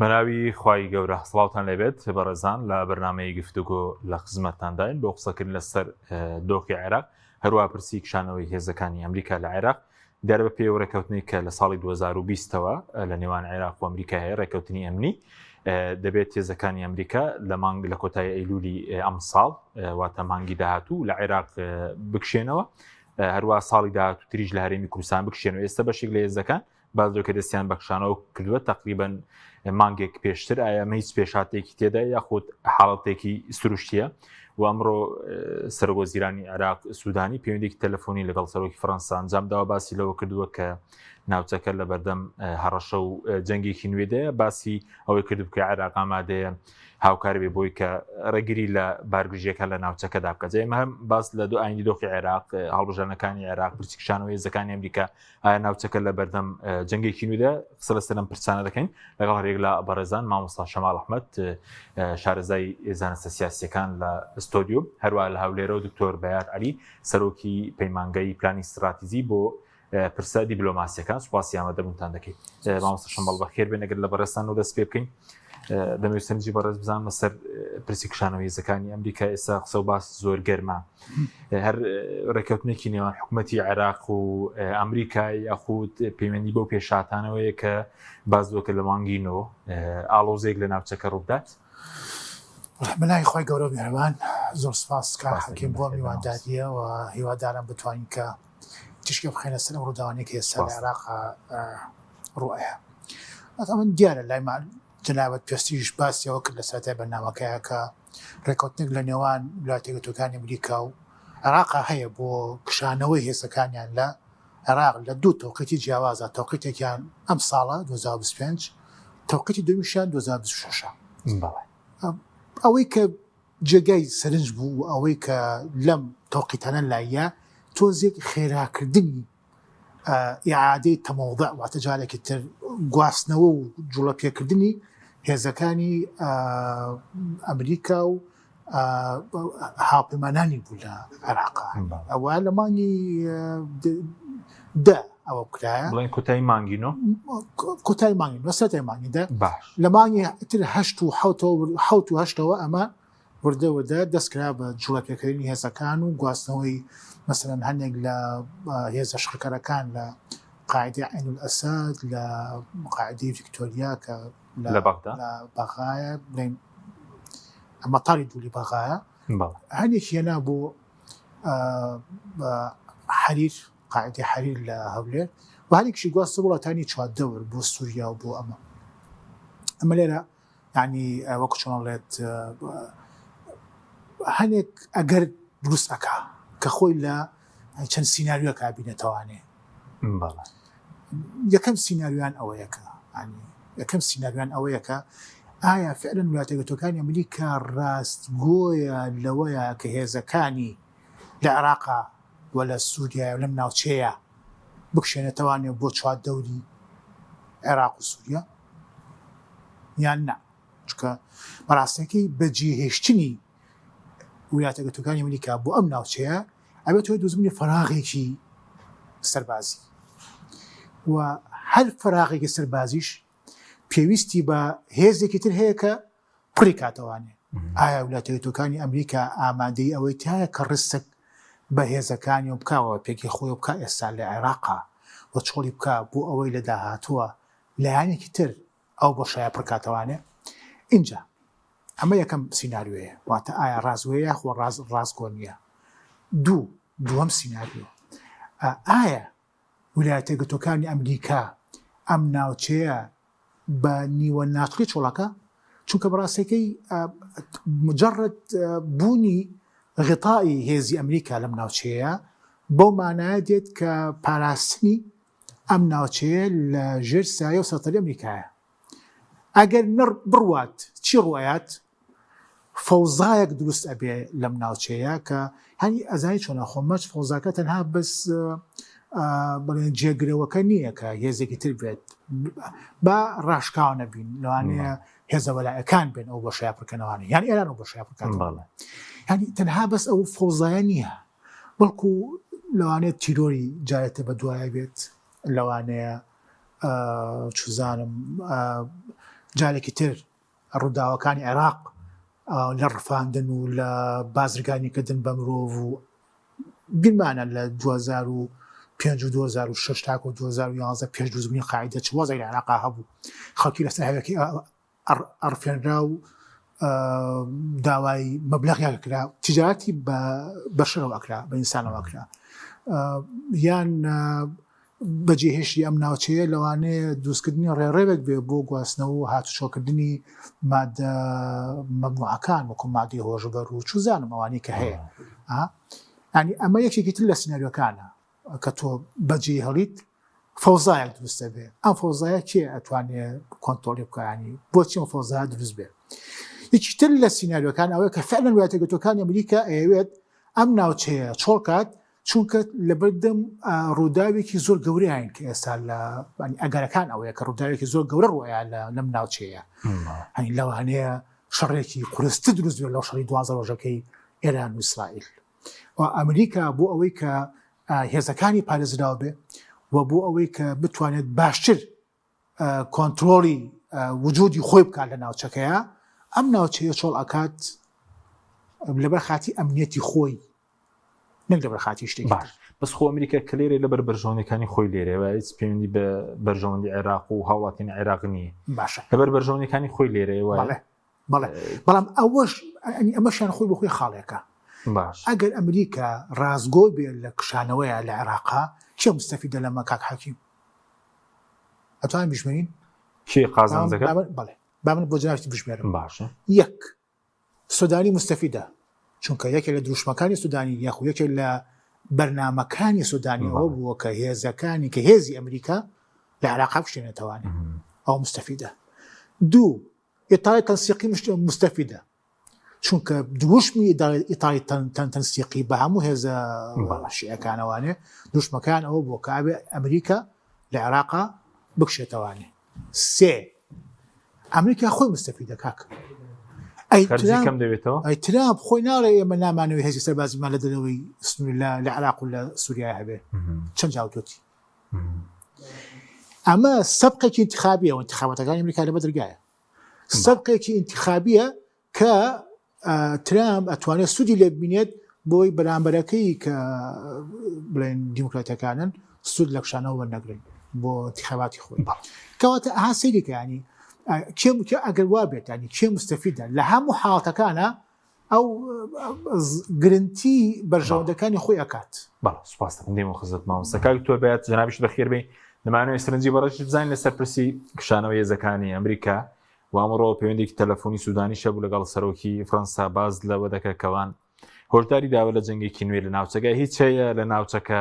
بەناوی خوای گەورە سڵاوتان لێبێت بەڕێزان لە بەرنامەی گفتوگۆ لە خزمەتتانداین بۆ قسەکردن لەسەر دۆخی عێراق هەروە پرسی کشانەوەی هێزەکانی ئەمریکا لە عێراق دیارە بە پێی ڕێککەوتنی کە لە ساڵی 2020ەوە لە نێوان عێراق و ئەمریکا هەیە ڕێککەوتنی ئەمنی دەبێت هێزەکانی ئەمریکا لە مانگ لە کۆتایی ئەیلولی ئەم ساڵ واتە مانگی داهاتوو لە عێراق بکشێنەوە هەروە ساڵی داهاتوو تریش لە هەرێمی کوردستان بکشێنەوە ئێستا بەشێک لە هێزەکان بازرۆکە دەستیان بە کشانەوە کردووە تقریبن مانگێک پێشتر ئایا ئەمە هیچ پێشاتێکی تێدا یاخود حاڵەتێکی سروشتیە و ئەمڕۆ سەرۆک وەزیرانی عێراق سوودانی پەیوەندێکی تەلەفۆنی لەگەڵ سەرۆکی فەرەنسا ئەنجام داوە باسی لەوە کردووە کە ناوچەکە لە بەردەم هەڕەشە و جەنگێکی نوێدەیە باسی ئەوەی کرد بکە عێراق ئامادەیە هاوکار بێ بۆی کە ڕێگری لە بارگرژیەکە لە ناوچەکەدا بکات ئێمە هەم باس لە دو ئایندی دۆخی عێراق هەڵبژانەکانی عێراق پرسیکشانەوەی هێزەکانی ئەمریکا ئایا ناوچەکە لە بەردەم جەنگێکی نوێدا قسە لەسەر ئەم پرسانە دەکەین لەگەڵ هەرێک لە بەڕێزان مامۆستا شەماڵ ئەحمەد شارەزای زانستە سیاسیەکان لە ستۆدیۆ هەروە لە هەولێرەوە دکتۆر بەیات علی سەرۆکی پەیمانگەی پلانی ستراتیزی بۆ پرسە دیبلۆماسیەکان سوپاسی ئامادەبوونتان دەکەین مامۆستا شەماڵ بەخێر بێن ئەگەر لە بەڕێزتان و دەست پێ بکەین دەمەوێت سەرنجی بەڕێز بزانم لەسەر پرسی کشانەوەی هێزەکانی ئەمریکا ئێستا قسە و باس زۆر گەرمە هەر ڕێککەوتنێکی نێوان حکوومەتی عێراق و ئەمریکا یاخود پەیوەندی بەو پێشاتانەوەیە کە باز دۆکە لە مانگی نۆ ئاڵۆزێک لە ناوچەکە ڕووبدات بەناوی خی گەورە میهرەبان زۆر سپاس کاک حەکیم بۆ میوانداریە و هیوادارم بتوانین کە تیشکێ بخەینە سەر ئەم ڕووداوانەی کە ئێستا لە عێراق ڕوئەیە ئەمن دیارە لای جەنابت پێشتریش باسی ئەوە کرد لە سەرەتای بەرنامەکەیا کە ڕێککەوتنێک لە نێوان ویلایەتە یەکگرتووەکانی ئەمریکا و عێراقا هەیە بۆ کشانەوەی هێزەکانیان لە عێراق لە دوو تەوقیتی جیاوازە تەوقیتێکیان ئەم ساڵە 2025 تەوقیتی دومیشیان 2026 ئەوەی کە جێگای سەرنج بوو و ئەوەی کە لەم تەوقیتانە لایە تۆزێک خێراکردنی ئیعادەی تەمۆضع واتە جارێکی تر گواستنەوە و جوڵە پێکردنی هێزەکانی ئەمریکا و هاوپەیمانانی بوو لە عێراق ئەوە لە مانگی دە ئەوە کرایە بڵێن کۆتایی مانگی نۆ کۆتایی مانگی نۆ سەرەتای مانگی دە باش لە مانگی تر هەشت و حەوتەوە حەوت و هەشتەوە ئەمە وردە وردە دەست کرا بە جوڵەپێکردنی هێزەکان و گواستنەوەی مەسەلەن هەندێک لە هێزە شڕکەرەکان لە قاعدەی عین الئەسەد لە قاعدەی ڤیکتۆریا کە لە بەغدا لە بەغایە بڵێن مەتاری دووری بەغایە هەندێکی هێنا بۆ حەریر قاعدەی حەریر لە هەولێر و هەندێکیشی گواستە وڵاتانی چواردەور بۆ سووریا و بۆ ئەمە ئەمە لێرە یانی وەکو چۆن ئەڵێت هەنێک ئەگەر دروست ئەکا کە خۆی لە چەند سیناریۆکە بینێتەوانێ یەکەم سیناریۆیان ئەوەیە کە یەکەم سیناریۆیان ئەوەیە کە ئایا فعلەن وڵاتە یەکگرتووەکانی ئەمریکا ڕاستگۆیە لەوەیە کە هێزەکانی لە عێراقا و لە سووریا و لەم ناوچەیە بکشێنێتەوانێ بۆ چواردەوری عێراق و سووریا یان نا چونکە بەڕاستەکەی بەجێهێشتنی ویلایەتە یەکگرتووەکانی ئەمریکا بۆ ئەم ناوچەیە ئەبێت هۆی دروستبوونی فەراغێکی سەربازی و هەر فەراغێکی سەربازیش پێویستی بە هێزێکی تر هەیە کە پڕی کاتەوانێ ئایا ویلایەتە یەکگرتووەکانی ئەمریکا ئامادەی ئەوەی تایە کە ڕیسک بە هێزەکانی و بکاوە پێکی خۆی بکا ئێستا لە عێراقا و چۆڵی بکا بۆ ئەوەی لە داهاتووە لایەنێکی تر ئەو بۆشایە پڕکاتەوانێ ئینجا ئەمە یەکەم سیناریۆیە واتە ئایا ڕاستگۆیە یاخۆ ڕاست ڕاستگۆ نییە دوو دووەم سیناریۆ ئایا ویلایەتە یەکگرتووەکانی ئەمریکا ئەم ناوچەیە بە نیوە ناچڵی چۆڵەکە چونکە بەڕاستەکەی مجرد بوونی غیتائی هێزی ئەمریکا لەم ناوچەیە بەو مانایە دێت کە پاراستنی ئەم ناوچەیە لە ژێر سایە و سەتەری ئەمریکایە. ئەگەر نڕ بڕوات چی ڕوئەیات؟ فەوزایەک دروست ئەبێ لەم ناوچەیە کە هەنی ئەزانی چۆنە خۆ مەچ فەوزاکە تەنها بەس بڵێن جێگرەوەکە نییە کە هێزێکی تر بێت با ڕاشکاو نەبین لەوانەیە هێزە وەلایەکان بێن ئەو بۆشایە پڕکەنەوانە یان ئێران ئەو بۆشایە پڕکاتەوە یانی تەنها بەس ئەو فەوزایە نییە بەڵکو لەوانەیە تیرۆری جارێتە بە دوایە بێت لەوانەیە چوزانم. جارێکی تر ڕووداوەکانی عێراق لە ڕفاندن و لە بازرگانیکردن بە مرۆڤ و بیرمانە لە 2005 و 2006 تاکو 2011 پێش دروستبوونی قاعیدە چ وەزعێک لە عێراقا هەبوو، خەڵکی لەسەر هەوێکی ئەڕفێنرا و داوای مەبلەغیان کرا، تیجارەتی بە بەشەرەوە ئەکرا، بە ئینسانەوە ئەکرا. یان بەجێهێشتی ئەم ناوچەیە لەوانەیە دروستکردنی ڕێڕەوێک بێ بۆ گواستنەوە و هاتوچۆکردنی مادە مەمنوعەکان وەکو مادەی هۆشبەر و چوزانم ئەوانەی کە هەیە. ینی ئەمە یەکێکی تر لە سیناریۆکانە کە تۆ بەجێ هەڵیت فەوزایەک دروست دەبێ ئەم فەوزایە کێ ئەتوانێ کۆنتۆلی بکانی بۆچی ئەم فەوزایە دروست بێ یەکی تر لە سیناریۆکان ئەوەیە کە فعلا وڵاتە یەکگرتووەکانی ئەمریکا ئەیەوێت ئەم ناوچەیە چۆڵکات چونکە لەبەردەم ڕووداوێکی زۆر گەورەیان کە ئێستا لە ئەگەرەکان ئەوەیە کە ڕووداوێکی زۆر گەورە ڕووەیە لەم ناوچەیە هەنی لەوانەیە شەڕێکی قورستر دروست بێت لەو شەڕی دوازە ڕۆژەکەی ئێران و ئیسرائیل و ئەمریکا بۆ ئەوەی کە هێزەکانی پارێزراو بێ و بۆ ئەوەی کە بتوانێت باشتر کۆنترۆڵی وجودی خۆی بکات لە ناوچەکەیە ئەم ناوچەیە چۆڵ ئەکات لەبەر خاتی ئەمنیەتی خۆی نەک لەبەر خاتی شتێکی باش بەس خۆ ئەمریکا کە لێرە لەبەر بەرژەوەندەکانی خۆی لێرە و هیچ پەیوەندی بە بەرژەوەندی عێراق و هاوڵاتیانی عێراق نییە باشە لەبەر بەرژەوەندەکانی خۆی لێرەیە وایە بەڵێ بەڵێ بەڵام ئەوەش ئەمەشیان خۆی بۆ خۆی خاڵێکە باش ئەگەر ئەمریکا ڕاستگۆ بێ لە کشانەوەیە لە عێراقا کێ مستەفیدە لەمە کاک حەکیم ئەتوانین بژمێرین؟ کێ قازانجەکە؟ بەڵێ با من بۆ جنابتی بژمێرم. باشە. یەک، سودانی مستەفیدە، چونکە یەکێک لە دروشمەکانی سودانی یاخو یەکێک لە بەرنامەکانی سودانی ئەوە بووە کە هێزەکانی کە هێزی ئەمریکا لە عێراقا بشێنێتەوانێ ئەو مستەفیدە. دوو، ئیتاری تەنسیقی مستەفیدە، چونکە دروشمی ئیتاری تەنسیقی بە هەموو هێزە شیعەکانەوانێ دروشمەکان ئەوە بووە کە ئەبێ ئەمریکا لە عێراقا بکشێتەوانێ. سێ، ئەمریکا خۆی مستەفیدە کاک. ئەی کەم دەبێتەوە؟ ئەی ترامپ خۆی ناڵێ ئێمە نامانەوەی هێزی سەربازیمان لە دەرەوەی سنوور لە عێراق و لە سووریا هەبێ چەند جاوتۆتی ئەمە سەبقێکی انتخابیە و انتخاباتەکانی ئەمریکا لە بەدرگایە سەبقێکی ئینتخابیە کە ترامپ ئەتوانێت سوودی لێ ببینێت بۆی بەرامبەرەکەی کە بڵێن دیموکراتەکانن سوود لە کشانەوە وەرنەگرن بۆ انتخاباتی خۆی کەواتە ئەها سەیریکانی کێ ئەگەر وا بێتانی کێ مستەفیدە لە هەموو حاڵەتەکانە ئەو گرنتی بەرژەوەندەکانی خۆی ئەکات. بەڵێ سوپاس دەکەم دێمەوە خزمەت مامۆستا کاک دکتۆر بەیات جەنابیشت بەخێر بێی دەمانەوێت سەرنجی بەڕێزیش بزانین لەسەر پرسی کشانەوەی هێزەکانی ئەمریکا و ئەمڕۆ پەیوەندێکی تەلەفۆنی سودانی هەبوو لەگەڵ سەرۆکی فڕەنسا باز لەوە دەکە کەوان هۆشداری داوە لە جەنگێکی نوێ لە ناوچەکە هیچ هەیە لە ناوچەکە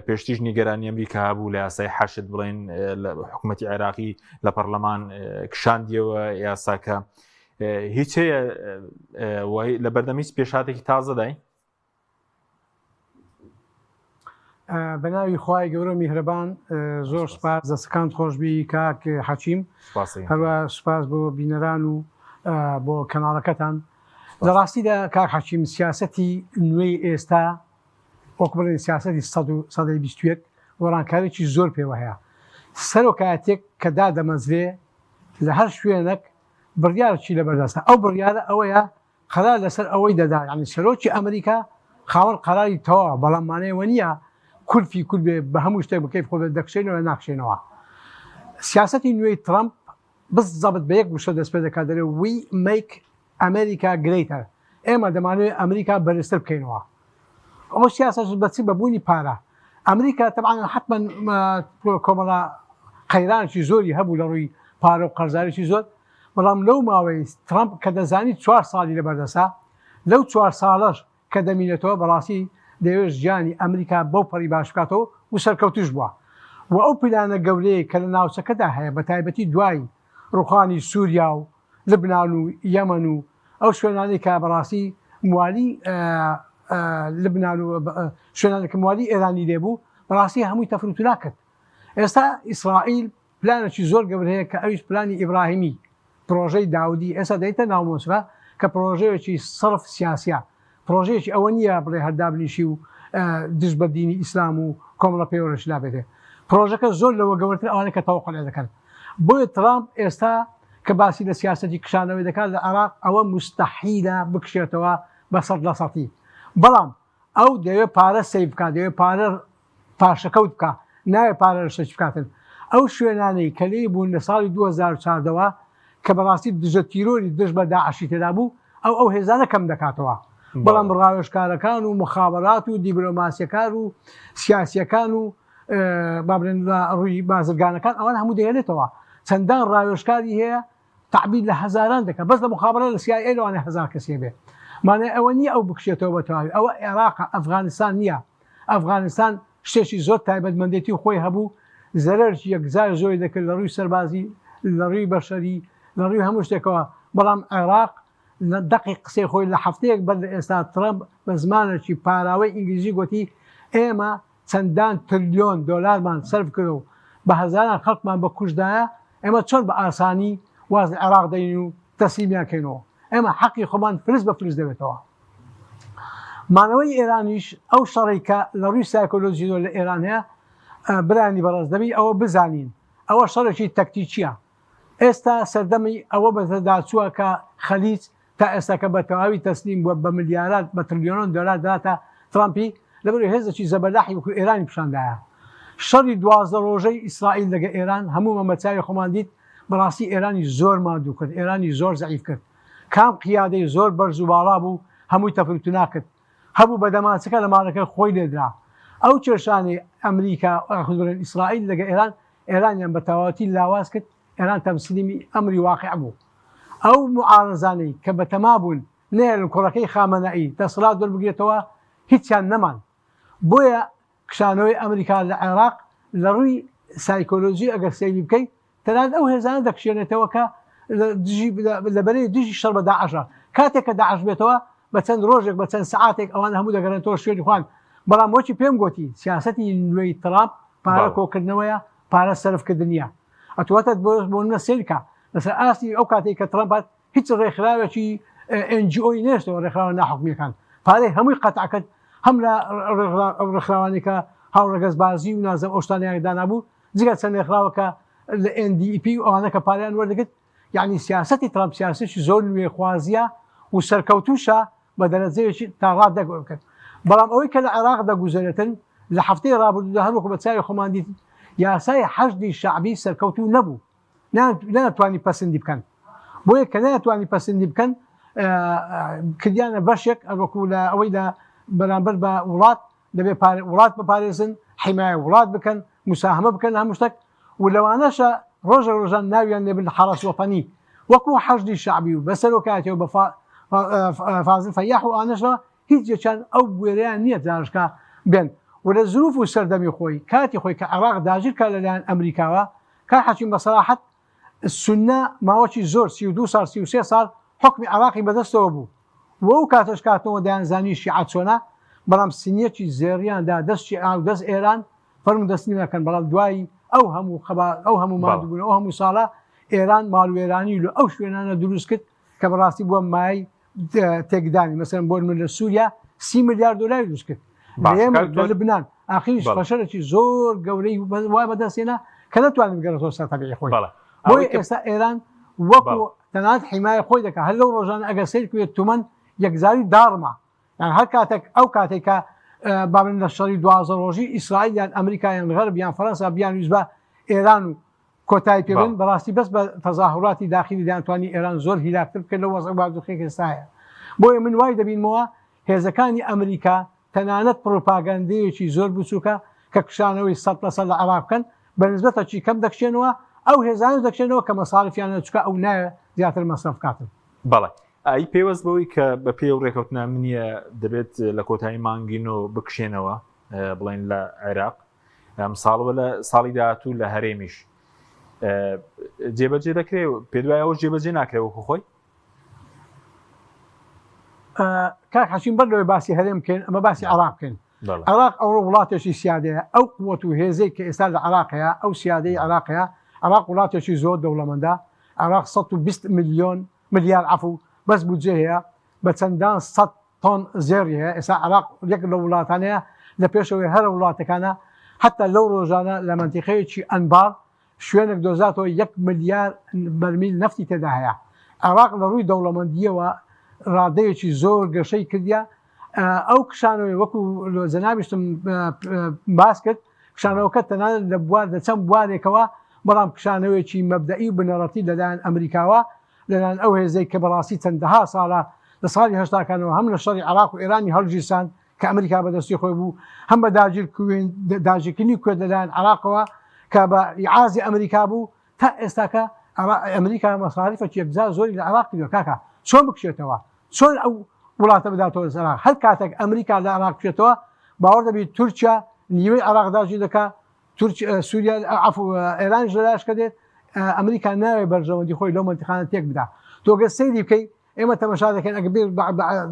پێشتیش نیگەرانی ئەمریکا هەبوو لە یاسای حەشد بڵێن لە حکوومەتی عێراقی لە پەرلەمان کشاندیەوە یاساکە هیچ هەیە لە بەردەم هیچ پێشاتێکی تازەدای بە ناوی خوای گەورە میهرەبان زۆر سپاس دەستەکان خۆشببی کاک حەکیم هەروە سپاس بۆ بینەران و بۆ کەناڵەکەتان لە ڕاستیدا کاک حەکیم سیاستی نوێی ئێستا وەک بڵێن سیاستی سەدەی 21 گۆڕانکاریی زۆر پێوە هەیە سەرۆکایەتێک کە دادەمەزرێ لە هەر شوێنێک بڕیارێکی لەبەردەستە ئەو بڕیارە ئەوەیە قەرار لەسەر ئەوەی دەدا یانی سەرۆکی ئەمریکا خاوەن قەراری تەواوە بەڵام مانای ئەوە نییە کولفی کول بێ بە هەموو شتێک بکەیف خۆ بێت دەکشێنەوە یا ناکشێنەوە سیاسەتی نوێی ترەمپ بزەبت بە یەک وشە دەست پێ دەکات دەرێ We make America greater ئێمە دەمانەوێت ئەمریکا بەرزتر بکەینەوە ئەوە سیاسەت بە چی بە بوونی پارە ئەمریکا تەبعەن حتمما کۆمەڵە قەیرانێکی زۆری هەبوو لە ڕووی پارە و قەرزارێکی زۆر بەڵام لەو ماوەی ترامپ کە دەزانی چوار ساڵی لەبەردەسە لەو چوار ساڵەش کە دەمینێتەوە بەڕاستی دەیەوێت ژیانی ئەمریکا بەو پەڕی باش بکاتەوە و سەرکەوتوش بووە و ئەو پلانە گەورەیە کە لە ناوچەکەدا هەیە بە تایبەتی دوای ڕوخانی سووریا و لبنان و یەمەن و ئەو شوێنانەی کە بەڕاستی موالی لبنان و شوێنانە کە موالی ئێرانی لێبوو بەڕاستی هەمووی تەفروتونا کرد ئێستا ئیسرائیل پلانێکی زۆر گەورە هەیە کە ئەویش پلانی ئیبراهیمی پرۆژەی داودی ئێستا دەیتە ناو مۆسرا کە پرۆژەیەکی سەرف سیاسیە پرۆژەیەکی ئەوە نییە بڵێ هەر دابنیشی و دژ بە دینی ئیسلام و کۆمەڵە پێوەرش لابێتێ پرۆژەکە زۆر لەوە گەورەتر ئەوانە کە تەوەقع لێ دەکەن بۆیە ترامپ ئێستا کە باسی لە سیاسەتی کشانەوەی دەکات لە عێراق ئەوە موستەحیلە بکشێتەوە بە سەد لە سەتی بەڵام ئەو دەوێت پارە save بکات دەوێت پارە پاشەکەوت بکا ناوێ پارە لە شتێکی بکاتن ئەو شوێنانەی کە لێی بوون لە ساڵی 2014 وە کە بەڕاستی دژە تیرۆری دژ بە داعشی تێدا بوو ئەو ئەو هێزانە کەم دەکاتەوە بەڵام ڕاوێژکارەکان و مخابرات و دیبلۆماسیەکان و سیاسیەکان و با بڵێن لە ڕووی بازرگانەکان ئەوان هەموو دەهێنێتەوە چەندان ڕاوێژکاری هەیە تەعبیر لە هەزاران دەکات بەس لە مخابرە لە CIA لەوانەیە هەزار کەسی هەبێ مانای ئەوە نییە ئەو بکشێتەوە بە تەواوی ئەوە عێراقە ئەفغانستان نییە ئەفغانستان شتێکی زۆر تایبەتمەندێتی خۆی هەبوو زەرەرێکی یەکجار زۆری دەکرد لە ڕووی سەربازی لە ڕووی بەشەری لە ڕووی هەموو شتێکەوە بەڵام عێراق لە دەقی قسەی خۆی لە هەفتەیەک بەر لە ئێستا ترەمپ بە زمانێکی پاراوەی ئینگلیزی گوتی ئێمە چەندان ترلیۆن دۆلارمان سەرف کرد و بە هەزاران خەڵکمان بە کوشتدایە، ئێمە چۆن بە ئاسانی واز لە عێراق دەین و تەسلیمیان کەینەوە؟ ئێمە حەقی خۆمان فلس بە فلس دەوێتەوە. مانەوەی ئێرانیش ئەو شەڕەی کە لە ڕووی سایکۆلۆژیەوە لە ئێران هەیە، برایانی بەڕێز دەبی ئەوە بزانین ئەوە شەڕێکی تەکتیکییە. ئێستا سەردەمی ئەوە بەسەرداچووە کە خەلیج تا ئێستاکە بە تەواوی تەسلیم بووە بە ملیارات بە ترلیۆنان دۆلار دەداتە ترامپی لەبەرئەوەی هێزێکی زەبەلاحی وەکو ئێرانی پیشاندایە. شەڕی 12 ڕۆژەی ئیسرائیل لەگە ئێران هەموومان بە چاوی خۆمان دیت بەڕاستی ئێرانی زۆر ماندوو کرد ئێرانی زۆر زەعیف کرد کام قیادەی زۆر بەرز و باڵا بوو هەمووی تەفروتونا کرد هەبوو بە دەمانچەکە لە ماڵەکەی خۆی لێدرا ئەو کێشانەی ئەمریکا یاخود بڵێن ئیسرائیل لەگە ئێران ئێرانیان بە تەواوەتی لاواز کرد ئێران تەمسلیمی ئەمری واقع بوو. ئەو موعارەزانەی کە بەتەما بوون نەهێڵن کوڕەکەی خامەنەئی دەسەڵات وەربگرێتەوە هیچیان نەمان. بۆیە کشانەوەی ئەمریکا لە عێراق لە ڕووی سایکۆلۆژی ئەگەر سەیری بکەی تەنانەت ئەو هێزانە دەکشێنێتەوە کە دژی لە بەرەی دژی شەڕ بە داعشە. کاتێک کە داعش بێتەوە بە چەند ڕۆژێک بە چەند سەعاتێک ئەوان هەموو دەگەڕێنەوە شوێنی خۆیان. بەڵام وەکی پێم گۆتی سیاسەتی نوێی ترامپ پارە کۆکردنەوەیە پارە سەرف کردنیە ئەتواتە بۆ منە سەیرکە لەسەر ئاستی ئەو کاتێک کە ترەمپ هات هیچ ڕێکخراوێکی NGO ی نێشتەوە ڕێکخراوە ناحکومیەکان پارەی هەمووی قەتع کرد هەم لە ئەو ڕێکخراوانەی کە هاوڕەگەزبازی و نازم ئەو شتانەیان دانابوو جگە چەند ڕێکخراوە کە لە NDP و ئەوانە کە پارەیان وەردەگرت یعنی سیاسەتی ترەمپ سیاسەتی زۆر نوێخوازیە و سەرکەوتوشە بە دەرەجەیەکی تا ڕادەک بکەن بەڵام ئەوەی کە لە عێراق دەگوزەرێتن لە هەفتەی ڕابردوودا هەروەکو بە چاوی خۆمان دیت یاسای حەشدی شەعبی سەرکەوتوو نەبوو نەیانتوانی پەسندی بکەن بۆیە کە نەیانتوانی پەسندی بکەن کردیانە بەشێک هەروەکو لە ئەوەی لە بەرامبەر بە وڵات دەبێ وڵات بپارێزن حیمایە وڵات بکەن مساهمە بکەن هەموو شتێک و لەوانەشە ڕۆژە ڕۆژان ناویان لێبن حەڕەس وەتەنی وەکو حەشدی شەعبی و بە سەرۆکایەتیەوە بە فازل فەیاح و ئانەشەوە هیچ یەکیان ئەو بوێرەیان نییە جارشکا بێن و لە زروف و سەردەمی خۆی کاتی خۆی کە عێراق داگیر کرا لەلایەن ئەمریکاوە کاک حەکیم بە سەراحەت سوننە ماوەکی زۆر 32 ساڵ 33 ساڵ حوکمی عێراقی بەدەستەوە بوو و ئەو کاتەش کاتنەوە دەیانزانی شیعە چۆنە بەڵام سنیەکی زێڕیان دا دەست شیعە و دەست ئێران فەرموون دەستنی نەکەن بەڵام دوای ئەو هەموو خەبا ئەو هەموو ماندووبوون ئەو هەموو ساڵە ئێران ماڵوێرانی لە ئەو شوێنانە دروست کرد کە بەڕاستی بووە مای تێکدانی مەسەن بۆ من لە سووریا سی ملیار دلاری دروست کرد لە لبنان ئاخیش فەشەلێکی زۆر گەورەی وای بەدەستێنا کە نەتوانین بگەڕێتەوە سەر تەبیعی خۆی بۆیە ئێستا ئێران وەکو تەنانەت حیمایە خۆی دەکات هەر لەو ڕۆژانە ئەگەر سەیر بکرێت تومەن یەکجاری داڕما یان هەر کاتێک ئەو کاتێک کە با بڵێن لە شەڕی 12 ڕۆژی ئیسرائیل یان ئەمریکا یان غەرب یان فەرەنسا بیانویست بە ئێران و کۆتایی پێ بن بەڕاستی بەس بە تەزاهوراتی داخلی دەیانتوانی ئێران زۆر هیلاکتر بکەن لەو وەزع بارودۆخێک ئێستا هەیە بۆیە من وای دەبینمەوە هێزەکانی ئەمریکا تەنانەت پڕوپاگەندەیەکی زۆر بچووکە کە کشانەوەی سەد لە سەد لە عێراق بکەن بە نسبەتەکی کەم دەکشێنەوە ئەو هێزانەش دەکشێنەوە کە مەسارفیان هەیە چونکە ئەو نایە زیاتر مەسرەف بکاتن. بەڵێ ئای پێوەست بەوەی کە بە پێی ئەو ڕێکەوتنامە نییە دەبێت لە کۆتایی مانگی نۆ بکشێنەوە بڵێن لە عێراق ئەم ساڵەوە لە ساڵی داهاتوو لە هەرێمیش جێبەجێ دەکرێ پێ دوای ئەوە جێبەجێ ناکرێ وەکو خۆی کاک حەکیم بەر لەوەی باسی هەرێم بکەین ئەمە باسی عێراق بکەین عێراق ئەوڕۆ وڵاتێکی سیادەیە ئەو قوت و هێزەی کە ئێستا لە عێراق هەیە ئەو سیادەی عێراق هەیە عێراق وڵاتێکی زۆر دەوڵەمەندە عێراق 120 میلیۆن ملیار عەفو بەس بودجە هەیە بە چەندان سەد تۆن زێڕی هەیە ئێستا عێراق یەک لەو وڵاتانەیە لە پێشەوەی هەرە وڵاتەکانە حتا لەو ڕۆژانە لە مەنتیقەیەکی ئەنبار. شوێنێک دۆزاتەوە یەک ملیار بەرمیل نەفتی تێدا هەیە. عێراق لە ڕووی دەوڵەمەندییەوە ڕادەیەکی زۆر گەشەی کردیە. ئەو کشانەوەی وەکو جەنابیشتم باس کرد، کشانەوەکە تەنانەت لە بوار لە چەند بوارێکەوە، بەڵام کشانەوەیەکی مەبدەئی و بنەڕەتی لەلایەن ئەمریکاوە، لەلایەن ئەو هێزەی کە بەڕاستی چەندەها ساڵە لە ساڵی هەشتاکانەوە هەم لە شەڕی عێراق و ئێرانی هەڵگیرساند کە ئەمریکا بەدەستی خۆی بوو، هەم بە داگیرکردنی کوێت لەلایەن عێراقەوە کە بە ئیعازی ئەمریکا بوو، تا ئێستاکە ئەمریکا مەساریفێکی یەکجار زۆری لە عێراق کردووە کاکە چۆن بکشێتەوە؟ چۆن ئەو وڵاتە بداتەوە دەست عێراق؟ هەر کاتێک ئەمریکا لە عێراق بکشێتەوە باوەڕ دەبی تورکیا نیوەی عێراق داگیر دەکا، تورک سووریا عەفو ئێرانیش لە لایش کە دێت ئەمریکا ناوێ بەرژەوەندی خۆی لەو مەنتیقانە تێک بدا. تۆ گەر سەیری بکەی ئێمە تەمەشا دەکەین ئەگەر بێ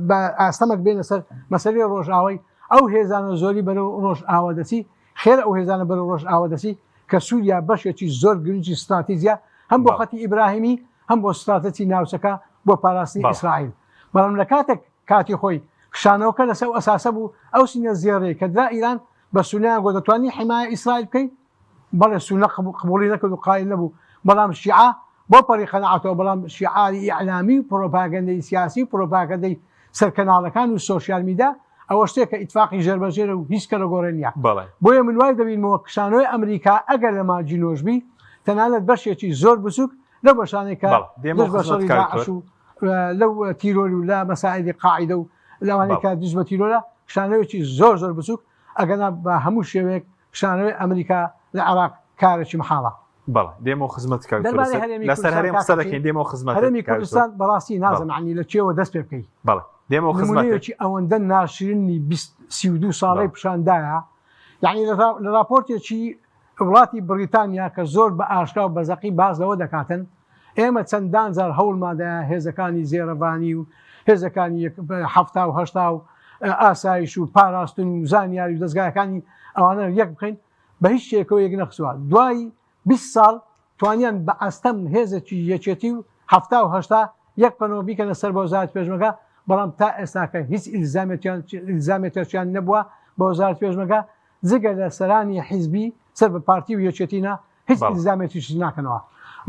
بە ئاستەمەک بێنە سەر مەسەلەی ڕۆژئاوای ئەو هێزانە زۆری بەرەو ڕۆژئاوا دەچی خێرە ئەو هێزانە بەرەو ڕۆژئاوا دەچی کە سووریا بەشێکی زۆر گرنگی ستراتیجیە هەم بۆ خەتی ئیبراهیمی هەم بۆ ستراتیجی ناوچەکە بۆ پاراستنی ئیسرائیل بەڵام لە کاتێک کاتی خۆی کشانەوەکە لەسەر ئەو ئەساسە بوو ئەو سینە زێڕەی کە درا ئیران بە سوننەیان گۆ دەتوانی حیمایە ئیسرائیل بکەی بەڵێ سوننە قبوڵی نەکرد و قایل نەبوو بەڵام شیعە بەو پەڕی قەناعەتەوە بەڵام شیعاری ئیعلامی و پرۆپاگەندەی سیاسی و پرۆپاگەندەی سەر کەناڵەکان و سۆشیال میدا ئەوە شتێکە ئیتفاقی ژێربەژێرە و هیچ کەلەگۆڕێ نییە بەڵێ. بۆیە من وای دەبینمەوە کشانەوەی ئەمریکا ئەگەر لە مانگی نۆش بی تەنانەت بەشێکی زۆر بچوک لەو بەشانەی کە بەڵێ دێمەوە دژ بە خزمەت شەڕی کاک داعش دکتۆر. و لەو تیرۆر و لە مەسائیلی قاعیدە و لەوانەی بەڵێ. کە دژ بە تیرۆرە کشانەوەیەکی زۆر زۆر بچوک ئەگەرنا بە هەموو شێوەیەک کشانەوەی ئەمریکا لە عێراق کارێکی مەحاڵە. بەڵێ دێمەوە خزمەت کاک دکتۆر دەربارەی لەسەر هەرێمی لەسەر کوردستان هەرێم کاک قسە حەکیم دەکەین دێمەوە خزمەتت هەرێمی کاک دکتۆر کوردستان بەڕاستی بەڵێ نازانم یەعنی لە کوێوە دەست پێ بکەی بەڵێ دێمەوە خزمەتت. نمونەیەکی ئەوەندە ناشرینی 20 32 ساڵەی بەڵێ. پیشاندایە یەعنی لە ڕا- لە ڕاپۆرتێکی وڵاتی بڕیتانیا کە زۆر بە ئاشکرا و بەزەقی باس لەوە دەکاتن ئێمە چەندان جار هەوڵماندایە هێزەکانی زێرەڤانی و هێزەکانی 70 و 80 و ئاسایش و پاراستن و زانیاری و دەزگاکانی ئەوانە یەک بخەین بە هیچ شێکەوە یەک نەخسووە دوای 20 ساڵ توانیان بە ئەستەم هێزێکی یەکێتی و 70 و 80 یەک پەنەوە بیکەنە سەر بە وەزارەتی پێشمەرگە بەڵام تا ئێستاکە هیچ ئیلزامێتیان نەبووە بە وەزارەتی پێشمەرگە جگە لە سەرانی حیزبی سەر بە پارتی و یەکێتی نا هیچ ئیلزامێتیش ناکەنەوە.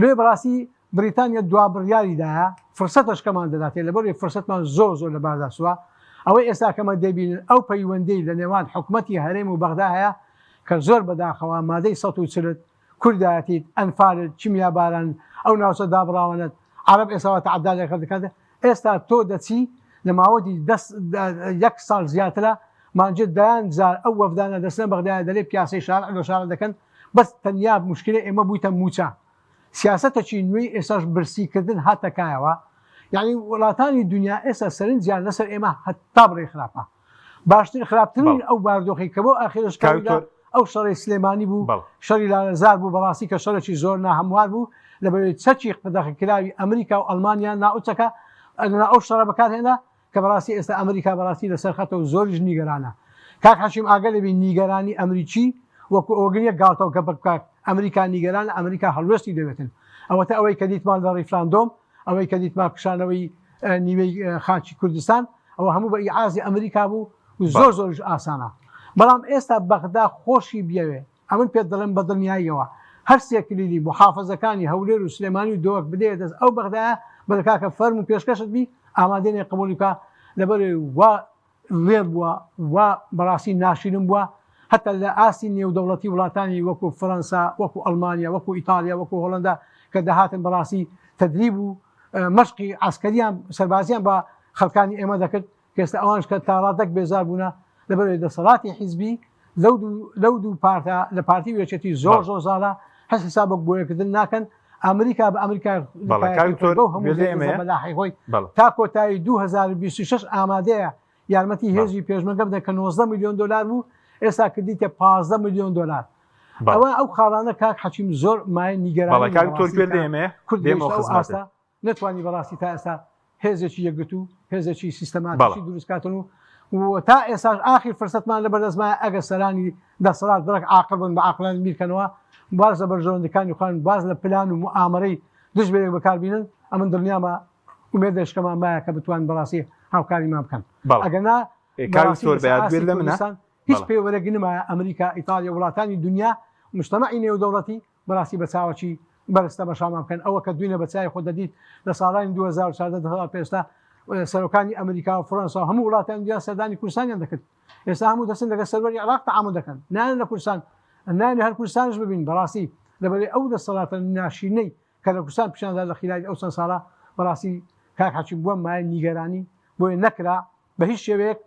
لێ بەڕاستی بریتانیا دوا بڕیاری دایە فرسەتەش کەمان دەداتێ لەبەرئەوەی فرسەتمان زۆر زۆر لە باردا چووە ئەوەی ئێستا کەمە دەیبینن ئەو پەیوەندەی لە نێوان حکومەتی هەرێم و بەغدا هەیە کە زۆر بەداخەوە مادەی 140 کوردایەتیت ئەنفالت کیمیاباران ئەو ناوچە دابڕاوانەت عەرەب ئێستا وا تەعەدا لەگەڵ دەکات ئێستا تۆ دەچی لە ماوەی دەست یەک ساڵ زیاترە مانجێ دەیان جار ئەو وەفدانە دەچنە بەغدایە دەلێ پیاسەی شارع لۆ شارع دەکەن بەس تەنیا موشکلەی ئێمە بوویتە مووچە سیاسەتەکی نوێی ئێستاش برسی کردن هاتە کایەوە یعنی وڵاتانی دنیا ئێستا سەرنجیان لەسەر ئێمە هەتا بڵێ خراپە باشتر خراپترین ئەو باردۆخی کە بۆ ئاخرش کاکتۆر ئەو شەڕی سلێمانی بوو شەڕی لالەزار بوو بەڕاستی کە شەڕێکی زۆر ناهەموار بوو لە بەوەی چەکی قەدەغەکراوی ئەمریکا و ئەڵمانیا ناوچەکە ئەو شەڕە بەکارهێنا کە بەڕاستی ئێستا ئەمریکا بەڕاستی لەسەر خەتە و زۆریش نیگەرانە کاک حەشیم ئاگە لەبی نیگەرانی ئەمریکی وەکو ئەوە نیە گاڵتەو گەپە بکات ئەمریکا نیگەرانە ئەمریکا هەڵوێستی دەوێتن ئەوەتە ئەوەی کە دیتمان لە ڕیفراندۆم ئەوەی کە دیتمان کشانەوەی نیوەی خاکی کوردستان ئەوە هەموو بە ئیعازی ئەمریکا بوو و زۆر زۆریش ئاسانە بەڵام ئێستا بەغدا خۆشی بیەوێ ئەمن پێت دەڵێم بە دڵنیاییەوە هەر سێ کلیلی موحافەزەکانی هەولێر و سلێمانی و دهۆک بدەیە دەست ئەو بەغدایە بڵێ کاکە فەرموو پێشکەشت بی ئامادە نیە قبوڵی بکا لەبەرئەوەی وا ڵێر بووە وا بەڕاستی ناشیرن بووە هەتا لە ئاستی نێودەوڵەتی وڵاتانی وەکو فەرەنسا وەکو ئەڵمانیا وەکو ئیتاڵیا وەکو هۆڵەندا کە دەهاتن بەڕاستی تەدریب و مەشقی عەسکەریان سەربازیان بە خەڵکانی ئێمە دەکرد کە ئێستا ئەوانش کە تاڕادەک بێزار بوونە لەبەرئەوەی دەسەڵاتی حیزبی لەو دوو لەو دوو پارتە لە پارتی و یەکێتی زۆر بەڵێ. زۆر زاڵە هەست حسابۆک بۆیەکردن ناکەن ئەمریکا بە ئەمریکا بەڵێ کاک خۆی دکتۆر بەو هەموو گوێ لە هێزە ئێمەیە؟ زەبەلاحەی خۆی بەڵێ. تا کۆتایی 2026 ئامادەیە یارمەتی بەڵێ. هێزی پێشمەرگە بدەن کە 19 ملیۆن دۆلار بوو ئێستا کردیتە 15 ملیۆن دۆلار بەڵێ. ئەوە ئەو خاڵانە کاک حەکیم زۆر مایەی بەڵێ نیگەرانینە کاک دکتۆر بەڕاستی گوێ لە کە ئێمەیە؟ کورد دێمەوە گەیشتە ئەو خزمەتت. ئاستە نەتوانی بەڕاستی تا ئێستا هێزێکی یەکگرتوو، هێزێکی بەڵێ. سیستەماتیکی دروست کاتن و و تا ئێستاش ئاخیر فرسەتمان لەبەردەست مایە ئەگەر سەرانی دەسەڵات بڕێک عاقڵ بن بە عاقڵانە بیرکەنەوە باز لە بەرژەوەندەکانی خۆیان باز لە پلان و موئامەرەی دژ بە یەک بەکار بینن ئەمن دڵنیامە ئومێدێشکەمان مایە کە بتوان بەڕاستی هاوکاریمان بکەن بەڵێ. ئەگەر نا کاک بەڕاستی دکتۆر لەسەر بەیاد گوێت ئاستی لە منە؟ کوردستان هیچ بەڵێ. پێوەرێک نمایە ئەمریکا ئیتاڵیا وڵاتانی دنیا مجتەمەعی نێودەوڵەتی. بەڕاستی بە چاوەکی بەرز تەمەشامان بکەن ئەوە کە دوینە بە چاوی خۆت دەدیت لە ساڵانی 2014 دەسەڵات پێستا سەرۆکانی ئەمریکا و فڕەنسا و هەموو وڵاتانی دنیا سەردانی کوردستانیان دەکرد ئێستا هەموو دەچن لەگەڵ سەروەری عێراق تەعامول دەکەن نایەن لە کوردستان نایەن هەر کوردستانش ببین بەڕاستی لەبەرەی ئەو دەسەڵاتە ناشرینەی کە لە کوردستان پیشاندا لە خیلالی ئەو چەند ساڵە بەڕاستی کاک حەکیم بووە مایەی نیگەرانی بۆیە نەکرا بە هیچ شێوەیەک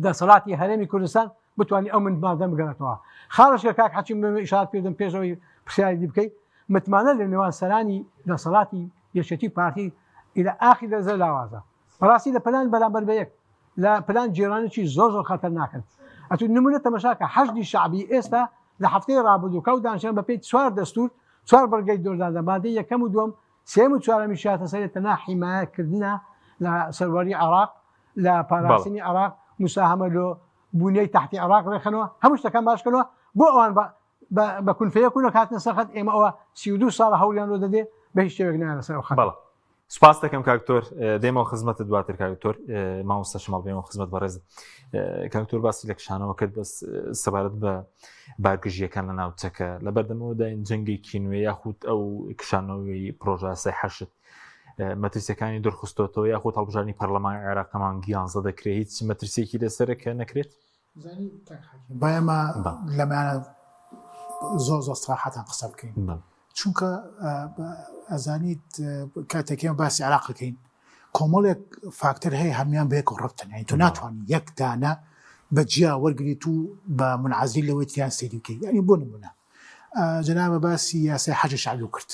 دەسەڵاتی هەرێمی کوردستان بتوانانی ئەو متمانە بگەڕێتەوە خاڵش کە کاک حەکیم بێ ئیشارەت پێدەم پێش ئەوەی پرسیاری دی بکەی متمانە لە نێوان سەرانی دەسەڵاتی یەکێتی پارتی ئیلە ئاخی دەرزە لاوازە بەڕاستی لە پلان بەرامبەر بە یەک لە پلان گێرانێکی زۆر زۆر خەتەرناکن ئەتو نمونە تەمەشاکە حەشدی شەعبی ئێستا لە هەفتەی ڕابردوو کەو دانیشتن بە پێی چوار دەستور چوار بڕگەی دۆرداندا مادەی یەکەم و دووەم سێم و چوارەمی شاتە سەرێ تەنها حیمایە کردنە لە سەروەری عێراق لە پاراستنی عێراق مساهمە لۆ بونیەی تەحتی عێراق ڕێکخەنەوە هەموو شتەکان باشکەنەوە بۆ ئەوان بە بە کونفەیەک و نەکاتنە سەر خەت ئێمە ئەوە 32 ساڵە هەوڵیان لۆ دەدێ بە هیچ شێوەیەک نایەنە سەر ئەو خەتە. بەڵێ سپاس دەکەم کاک دکتۆر دێمەوە خزمەتت دواتر کاک دکتۆر مامۆستا شماڵ بێمەوە خزمەت بەڕێزت کاک دکتۆر باسی لە کشانەوە کرد بەس سەبارەت بە بارگرژییەکان لە ناوچەکە لە بەردەمەوە داین جەنگێکی نوێ یاخود ئەو کشانەوەی پرۆژاسای حەشت مەترسیەکانی دورخستۆتەوە یاخود هەڵبژاردنی پەرلەمانی عێراق مانگی یانزە دەکرێت هیچ مەترسیەکی لەسەرە کە نەکرێت؟ زانی کاک حەکیم با ئێمە لەمانە زۆر زۆر سراحەتان قسە بکەین چونکە ئەزانیت کاتێک ئێمە باسی عراق بکەین کۆمەڵێک فاکتەر هەیە هەموان بەیەک ڕبتن یعنی تۆ ناتوانانی یەک دانە بە جیا وەرگریت و بە منعزیل لەوەی تریان سەیری بکەیت یعنی بۆ نمونە جەنابە باسی یاسای حەجی شەعبی کرد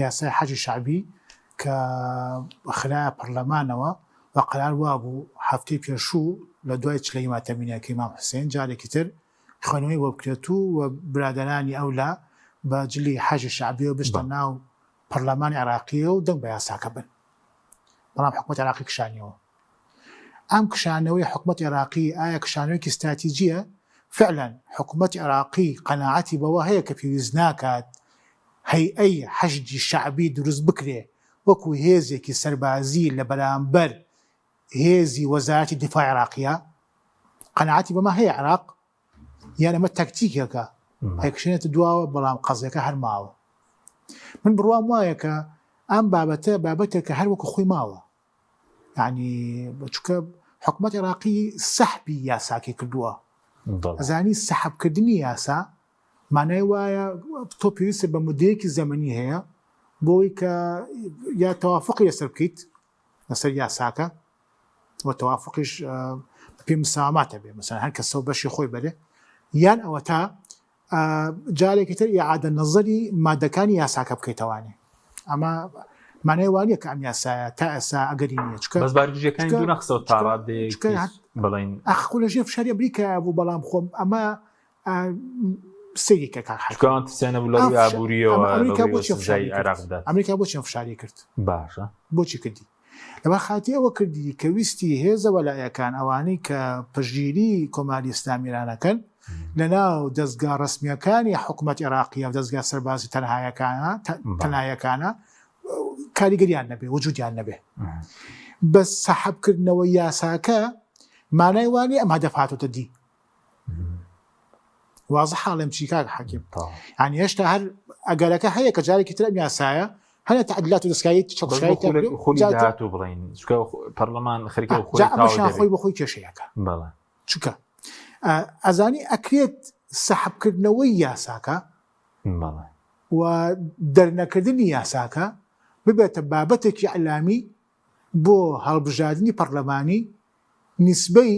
یاسای حەجی شەعبی کە خرایە پەرلەمانەوە و قەرار وابوو هەفتەی پێشوو لە دوای چلەی ماتەمینەکەی مام حوسێن جارێکی تر خوێندنەوەی بۆ بکرێت و و برادەرانی ئەولا بە جلی حەجی شەعبیەوە بچنە ناو پەرلەمانی عێراقیەوە و دەنگ بە یاساکە بن بەڵام حکومەتی عێراقی کشانیەوە. ئەم کشانەوەی حکومەتی عێراقی ئایا کشانەوەیەکی ستراتیجیە؟ فعلا حکومەتی عێراقی قەناعەتی بەوە هەیە کە پێویست ناکات هەیئەی حەشدی شەعبی دروست بکرێ وەکو هێزێکی سەربازی لە بەرامبەر هێزی وەزارەتی دیفاع عێراقیە؟ قەناعەتی بەمە هەیە عێراق؟ یان ئەمە تەکتیکێکە ئەیکشێنێتە دواوە بەڵام قەزیەکە هەر ماوە؟ من بڕوام وایە کە ئەم بابەتە بابەتێکە هەر وەکو خۆی ماوە. یعنی چونکە حکومەت عێراقی سەحبی یاساکەی کردووە ئەزانی سەحبکردنی یاسا مانای وایە تۆ پێویستە بە مدەیەکی زەمەنی هەیە بۆی کە یا تەوافقی لەسەر بکەیت لەسەر یاساکە و تەوافقیش پێ مساواماتە بێ مەسەن هەر کەسەوە بەشی خۆی بەرێ یان ئەوە تا جارێکی تر ئیعادە نەزەری مادەکانی یاساکە بکەیتەوانێ ئەمە مانای وانە کە ئەم یاسایە تا ئێستا ئەگەری نییە چکە بەس بارگرژیەکانی دوو نەخسەوە تا ڕادەیەک بڵێن ئەخ خۆ لە ژێر فشاری ئەمریکا بوو بەڵام خۆم ئەمە سەیری کە کاک حەکیم. چونکە ئەوان ترسیان هەبوو لە ڕووی ئابوورییەوە لە ئەمریکا ڕووی بۆچی سزای فشاری کرد عێراق بدات ئەمریکا بۆچی ئەم فشاری کرد باشە بۆچی کردی لەبەر خاتری ئەوە کردی کە ویستی هێزە وەلائیەکان ئەوانەی کە پشتگیری کۆماری ئیسلامی ئێران ئەکەن لەناو دەزگا ڕەسمییەکانی حکومەت عێراقیە و دەزگا سەربازی تەنهایەکانە تەنایەکانە کاریگەریان نەبێ وجودیان نەبێ بە سەحەبکردنەوەی یاساکە مانای وانی ئەم هەدەف هاتۆتە دی وازح حاڵم چی کاک حەکیم یعنی هێشتا هەر ئەگەرەکە هەیە کە جارێکی تر ئەم یاسایە هەنە تعدیلات و دەستکاری چەکشای خولی داهاتوو بڵین چونکە پەرلەمان خەریکە خۆی خۆی بە خۆی کێشەیەکە بەڵێ چونکە ئەزانی ئەکرێت سەحبکردنەوەی یاساکە و دەرنەکردنی یاساکە ببێتە بابەتێکی ئەلامی بۆ هەڵبژاردنی پەرلەمانی نیسبەی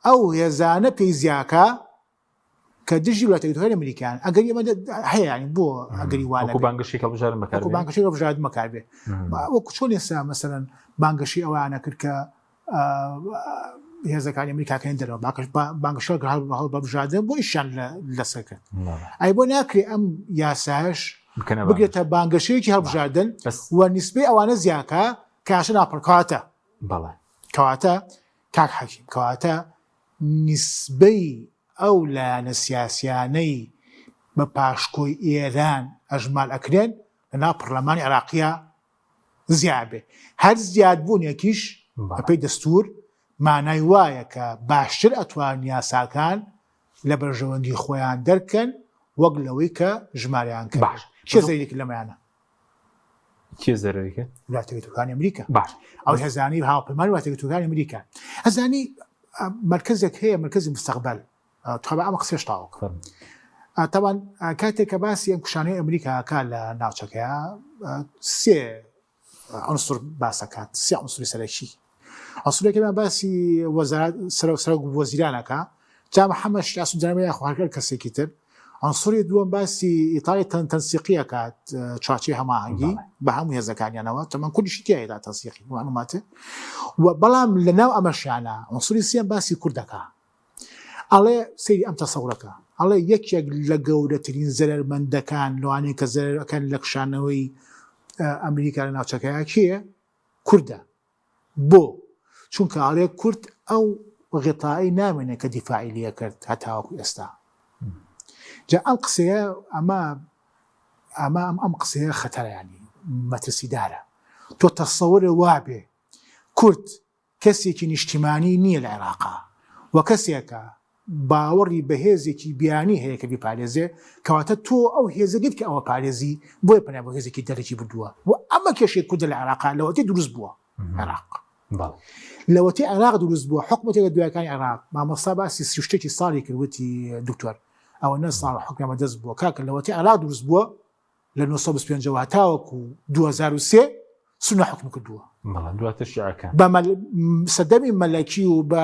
ئەو هێزانە پێی زیاکا کە دژی وڵاتە یەکگرتووەکانی ئەمریکان ئەگەری ئەمە هەیە یانی بۆ ئەگەری وانە وەکو بانگەشەی هەڵبژاردن بەکار وەکو بانگەشەی هەڵبژاردن بەکار بێ وەکو چۆن ئێستا مەسەلەن بانگەشەی ئەوانە کرد کە هێزەکانی ئەمریکاکەین دەرەوە باکەش بانگەشە هەڵبژاردن بۆ ئیشیان لەسەر کرد ئەی بۆ ناکرێ ئەم یاسایش بگرێتە بانگەشەیەکی هەڵبژاردن و نیسبەی ئەوانە زیاکە کاشە ناپڕکاتە بەڵێ کەواتە کاک حەکیم کەواتە نیسبەی ئەو لایەنە سیاسیانەی بە پاشکۆی ئێران ئەژمار ئەکرێن لە ناو پەرلەمانی عێراقیا زیاد بێ. هەر زیادبوونێکیش بەپێی دەستوور مانای وایە کە باشتر ئەتوانن یاساکان لە بەرژەوەندی خۆیان دەرکەن. وەک لەوەی کە ژمارەیان کەم باش کێ زەرەری کرد لەمەیانە؟ کێ زەرەری کرد؟ وڵاتە یەکگرتووەکانی ئەمریکا. باش ئەو هێزانەی هاوپەیمانی وڵاتە یەکگرتووەکانی ئەمریکا. ئەزانی مەرکەزێک هەیە مەرکەزی مستەقبەل تخوا با ئەمە قسەش تەواو کەم. تەبعەن کاتێک کە باسی ئەم کشانەی ئەمریکا ئەکا لە ناوچەکەیا سێ عنصر باس ئەکات سێ عنصری سەرەکی عنصرێکیان باسی وەزارەت سەرۆک سەرۆک وەزیران ئەکا جا محەممەد شیاع سودانی یاخۆ هەر کەسێکی تر عنصری دووەم باسی ئیتاری تەن تەنسیقی ئەکات چوارچێوەی هەماهەنگی بە هەموو هێزەکانیانەوە تەمان کوردیشی تیایدا تەنسیقی معلومات و بەڵام لەناو ئەمەشیانە عنصری سێم باسی کورد دەکا ئەڵێ سەیری ئەم تەسەورەکە ئەڵێ یەکێک لە گەورەترین زەرەرمەندەکان لەوانەیە کە زەرەکان لە کشانەوەی ئەمریکا لە ناوچەکەیا کێیە؟ کوردە. بۆ؟ چونکە ئەڵێ کورد ئەو غیتائی نامێنێ کە دیفاعی لێ کرد هەتاوەکو ئێستا. جا ئەم قسەیە ئەمە ئەمە ئەم ئەم قسەیە خەتەرە ینی مەترسیدارە. تۆ تەسەورە وابێ کورد کەسێکی نیشتیمانی نییە لە عێراقا و کەسێکە باوەڕی بە هێزێکی بیانی هەیە کە بیپارێزێ، کەواتە تۆ ئەو هێزە نیت کە ئەوە پارێزی، بۆیە پەنای بۆ هێزێکی دەرەکی بردووە و ئەمە کێشەی کوردە لە عێراقا لەوەتەی دروست بووە عێراق. لەوەتەی عێراق دروست بووە حکومەتێک لە دوایەکانی عێراق مامۆستا باسی سی و شتێکی ساڵی کرد وتی دکتۆر ئەوەنە ساڵ حوکمیان بەدەست بووە کاکە لەوەتەی عێراق دروست بووە لە 925 ەوە هەتاوەکو 2003 سونە حکم کردووە. بەڵێ دواتر شیعەکان. بە سەردەمی مەلەکی و بە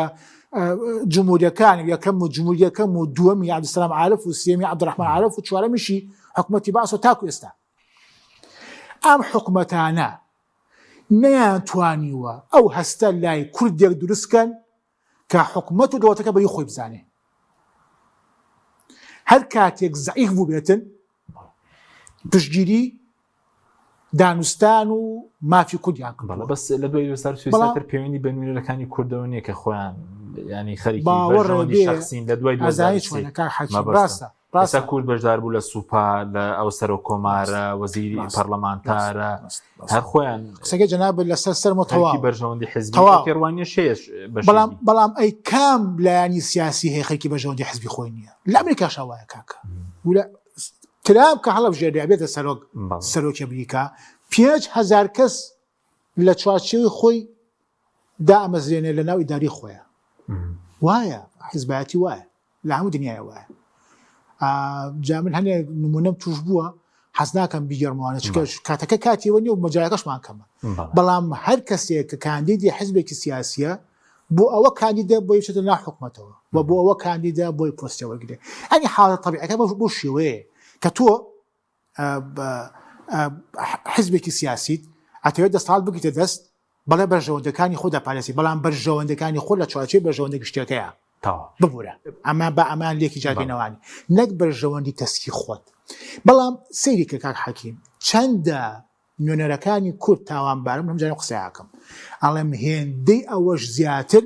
جمهوریەکان یەکەم و جمهوری یەکەم و دووەمی عەبدولسەلام عارف و سێمی عەبدولڕەحمان عارف و چوارەمیشی حکومەتی بەعس و تاکو ئێستا ئەم حکومەتانە نەیانتوانیوە ئەو هەستە لای کوردێک دروستکەن کە حکومەت و دەوڵەتەکە بەری خۆی بزانێ هەر کاتێک زەعیف بووبێتن پشتگیری دانوستان و مافی کوردیان کردووە. بەس لە دوای 2023 پەیوەندی بە نوێنەرەکانی کوردەوە نییە کە خۆیان ینی خەریکی بەرژەوەندی شخصین لە دوای 2023 ڕاستە ڕاستە کورد بەشدار بوو لە سوپا لە ئەو سەرۆک کۆمارە وەزیری پەرلەمانتارە هەر خۆیان قسەکە جەنابت لەسەر سەرمە تەواو بەرژەوەندی حزبی تەواو تێڕوانیە شێش بەڵام بەڵام ئەی کام لایەنی سیاسی هەیە خەریکی بەرژەوەندی حزبی خۆی نییە لە ئەمریکاشا وایە کاکە ولە ترامپ کە هەڵبژێرێ ئەبێتە سەرۆک سەرۆکی ئەمریکا 5000 کەس لە چوارچێوەی خۆی دامەزرێنێ لە ناو ئیداری خۆیان وایە حزبایەتی وایە لە هەموو دنیای وایە جا من هەنێ نمونەم توش بووە حەز ناکەم بیگەڕمەوانە چونکە کاتەکە کاتیەوە نیە و مەجالەکەشمان کەمە بەڵام هەر کەسێک کە کاندیدی حزبێکی سیاسیە بۆ ئەوە کاندیدە بۆی بچێتە ناو حکومەتەوە و بۆ ئەوە کاندیدە بۆی پۆستێ وەرگرێ ئەنی حاڵە تەبیعەکە بۆ بۆ شێوەیە کە تۆ حزبێکی سیاسیت ئەتەوێت دەسەڵات بگریتە دەست بەڵێ بەرژەوەندەکانی خۆ دەپارێزی بەڵام بەرژەوەندەکانی خۆ لە چوارچێوەی بەرژەوەندە گشتیەکەیە ببورە ئەمە بە ئەمان لێکی جاگەنەوانی نەک بەرژەوەندی تەسکی خۆت بەڵام سەیری کە کاک حەکیم چەندە نوێنەرەکانی کورد تاوانبارم هەم جارێ قسەیاکەم ئەڵێم هێندەی ئەوەش زیاتر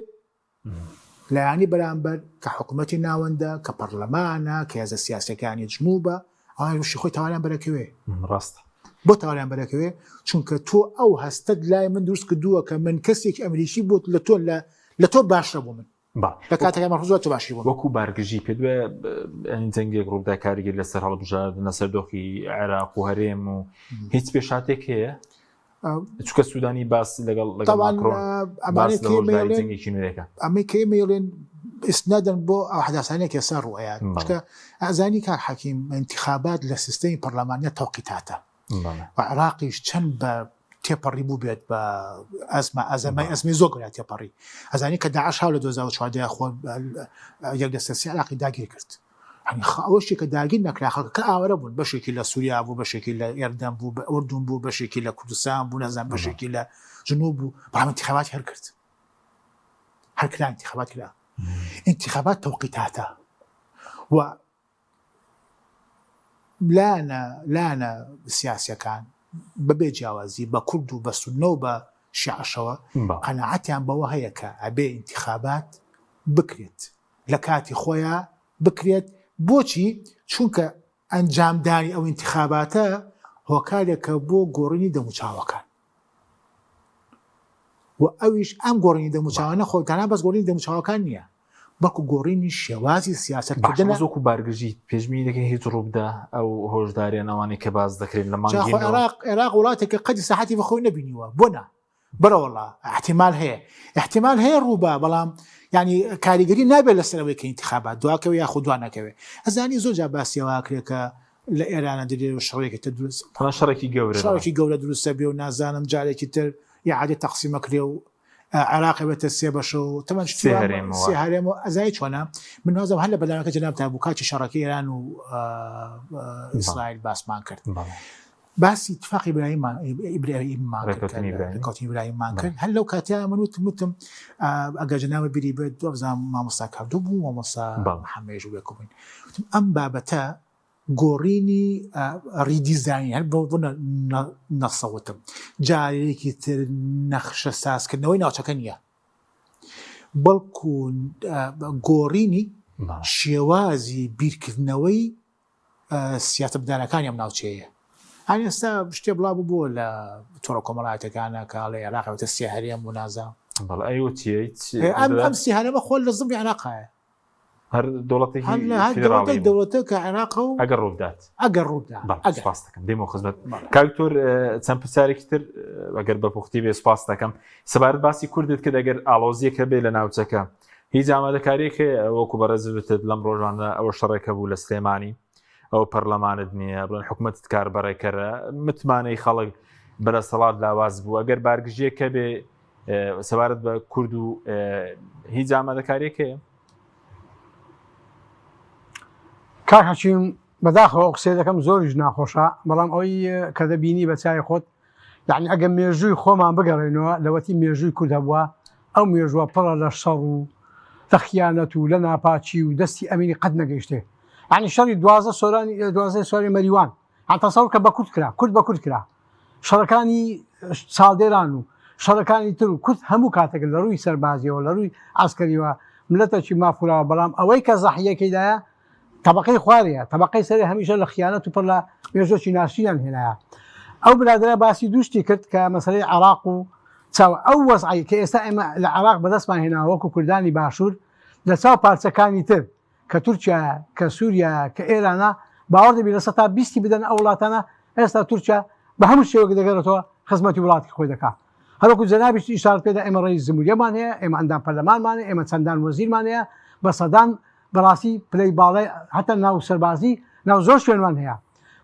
لایەنی بەرامبەر کە حکوومەتی ناوەندە کە پەرلەمانە کە هێزە سیاسەکانی جنوبە ئەوان وشی خۆی تاوانیان بەرەکەوێ ڕاستە بۆ تاوانیان بەرەکەوێ چونکە تۆ ئەو هەستت لای من دروست کردووە کە من کەسێکی ئەمریکی بوت لە تۆ لە لە تۆ باشترە بۆ من لە کاتێکا من زۆر تۆ باشی بووم وەکو بارگژی پێت وایە ینی جەنگێک ڕووبدا کاریگەری لەسەر هەڵبژاردن لەسەر دۆخی عێراق و هەرێم و هیچ پێشاتێک هەیە چونکە سوودانی باس لەگەڵ لەگەڵ ماکرۆن باس لە هۆشداری جەنگێکی نوێ دەکا. ئەمەی کە ئێمە ئەڵێن ئیستنادەن بۆ ئەو ئەحداسانەی کە ئێستا ڕووئەیات چونکە ئەزانی کاک حەکیم ئینتیخابات لە سیستەمی پەرلەمانیە تەوقیتاتە و عێراقیش چەند بە تێپەڕی بوو بێت بە ئەزمە ئەزەمای ئەزمی زۆر گەورە تێپەڕی ئەزانی کە داعش هاو لە 2014 خۆ یەک لەسەر سێ عێراقی داگیر کرد یانی خە ئەوەشی کە داگیر نەکرا خەڵکەکە ئاوارە بوون بەشێکی لە سووریا بوو بەشێکی لە ئێردەن بوو بە ئوردون بوو بەشێکی لە کوردستان بوو نازانم بەشێکی لە جنوب بوو بەڵام ئینتیخاباتی هەر کرد هەر کرا ئینتیخابات کرا ئینتیخابات تەوقیتاتە و لایەنە لایەنە سیاسیەکان بەبێ جیاوازی بە کورد و بە سوننە و بە شیعەشەوە قەناعەتیان بەوە هەیە کە ئەبێ ئینتیخابات بکرێت لە کاتی خۆیا بکرێت، بۆچی؟ چونکە ئەنجامدانی ئەو ئینتیخاباتە هۆکارێکە بۆ گۆڕینی دەموچاوەکان و ئەویش ئەم گۆڕینی دەموچاوانە خۆ تەنها بەس گۆڕینی دەموچاوەکان نییە. بەڵکو گۆڕینی شێوازی سیاسەتکردنە. باشە وەکو بارگرژی پێشبینی دەکەی هیچ ڕووبدا ئەو هۆشداریان ئەوانەی کە باس دەکرێن لە مانگی خۆ عێراق عێراق وڵاتێکە قەدی ساحەتی بە خۆی نەبینیوە بۆ نا بەرە وەڵا احتیمال هەیە احتیمال هەیە ڕووبا بەڵام ینی کاریگەری نابێت لەسەرەوەی کە انتخابات دواکەوێ یاخود دوا نەکەوێ ئەزانی زۆر جا باسیەوە کرێ کە لە ئێرانە درێ و شەڕێکی تر دروست شەڕێکی گەورە شەڕێکی گەورە دروستە بێ و نازانم جارێکی تر یعادە تەقسیمەکرێ و عێراق ئەبێتە سێ بەشە و تەمەن شتی سێ وا هەرێمەوە. سێ هەرێم و ئەزای چۆنە من نازم هەر لە بەرنامەکە جەنابتا بوو کاتی شەڕەکەی ئێران و ئیسرائیل باسمان کرد بەڵێ. باسی اتفاقی ئیبراهیممان ئیبراهیممان کرد کە ڕێککەوتنی ئیبراهیم. ڕێککەوتنی ئیبراهیممان کرد هەر لەو کاتەیا من وتم وتم ئەگەر جەنابت بیری بێت وابزانم مامۆستا کاردۆ بوو مامۆستا بەڵێ. محەممەدیش بوو یەکەو بووین وتم ئەم بابەتە گۆڕینی redesign هەر بۆ نەسەوتم جارێکی تر نەخشە سازکردنەوەی ناوچەکە نییە بەڵکو گۆڕینی شێوازی بیرکردنەوەی سیاسەتمەدارەکانی ئەم ناوچەیە هەر ئێستا شتێ بڵاو بوو لە تۆڕە کۆمەڵایەتەکانە کاڵێ عێراق وتە سێ هەرێم و نازا بەڵێ ئەیوە چیە ئەم سێ هەرێمە خۆ لە زمری عێراقایە هەر دەوڵەتێکی فیدراڵی دەوڵەتە کە عێراق و ئەگەر ڕووبدات ئەگەر ڕووبدا سپاس دەکەم دێمەوە خزمەت کاک دکتۆر چەند پرسیارێکی تر ئەگەر بە پوختی بێ سپاس دەکەم سەبارەت باسی کوردت کرد ئەگەر ئاڵۆزیەک هەبێ لە ناوچەکە هیچ ئامادەکاریەک هەیە وەکو بەڕێزت وتت لەم ڕۆژانە ئەوە شەڕێکە بوو لە سلێمانی ئەو پەرلەمانت نییە بڵێن حکوومەتت کار بەڕێکەرە متمانەی خەڵک بەدەسەڵات لاواز بوو ئەگەر بارگژیەک هەبێ سەبارەت بە کورد و هیچ ئامادەکاریەک هەیە؟ کاک حەکیم بەداخەوە ئەو قسەیە دەکەم زۆریش ناخۆشە بەڵام ئەوەی کە دەبینی بە چای خۆت یعنی ئەگە مێژووی خۆمان بگەڕێنەوە لەوەتی مێژووی کورد هەبووە ئەو مێژووە پڕە لە شەڕ و لە خیانەت و لە ناپاچی و دەستی ئەمینی قەت نەگەیشتێ یعنی شەڕی دوازە سۆرانی دوازە سۆری مەریوان هەتا تەسەور کە بە کورد کرا کورد بە کورد کرا شەڕەکانی چاڵدێران و شەڕەکانی تر و کورد هەموو کاتێک لە ڕووی سەربازیەوە لە ڕووی عسکەریەوە ملەتێکی مافوراوە بەڵام ئەوەی کە زەحیەکەیدایە تەبقەی خوارەیە تەبقەی سەری هەمیشە لە خیانەت و پڕ لە مێژۆکی ناشرینیان هێنایە ئەو برادرە باسی دوشتی کرد کە مەسەلەی عراق و چاو ئەو وەزعی کە ئێستا ئێمە لە عراق بەدەستمان هێناوە وەکو کوردانی باشوور لە چاو پارچەکانی تر کە تورکیایە، کە سوریایە، کە ئێرانە، باوەڕ دەبی لە سەتا بیستی بدەن ئەو وڵاتانە، ئێستا تورکیا بە هەموو شێوەیەک دەگەڕێتەوە خزمەتی وڵاتی خۆی دەکا. هەروەکو جەنابیشت ئیشارەت پێدا ئێمە ڕەئیس جمهوریەمان هەیە، ئێمە ئەندام پەرلەمانمان هەیە، ئێمە چەندان وەزیرمان هەیە، بە سەدان بەڕاستی پلەی باڵای هەتا ناو سەربازی ناو زۆر شوێنمان هەیە.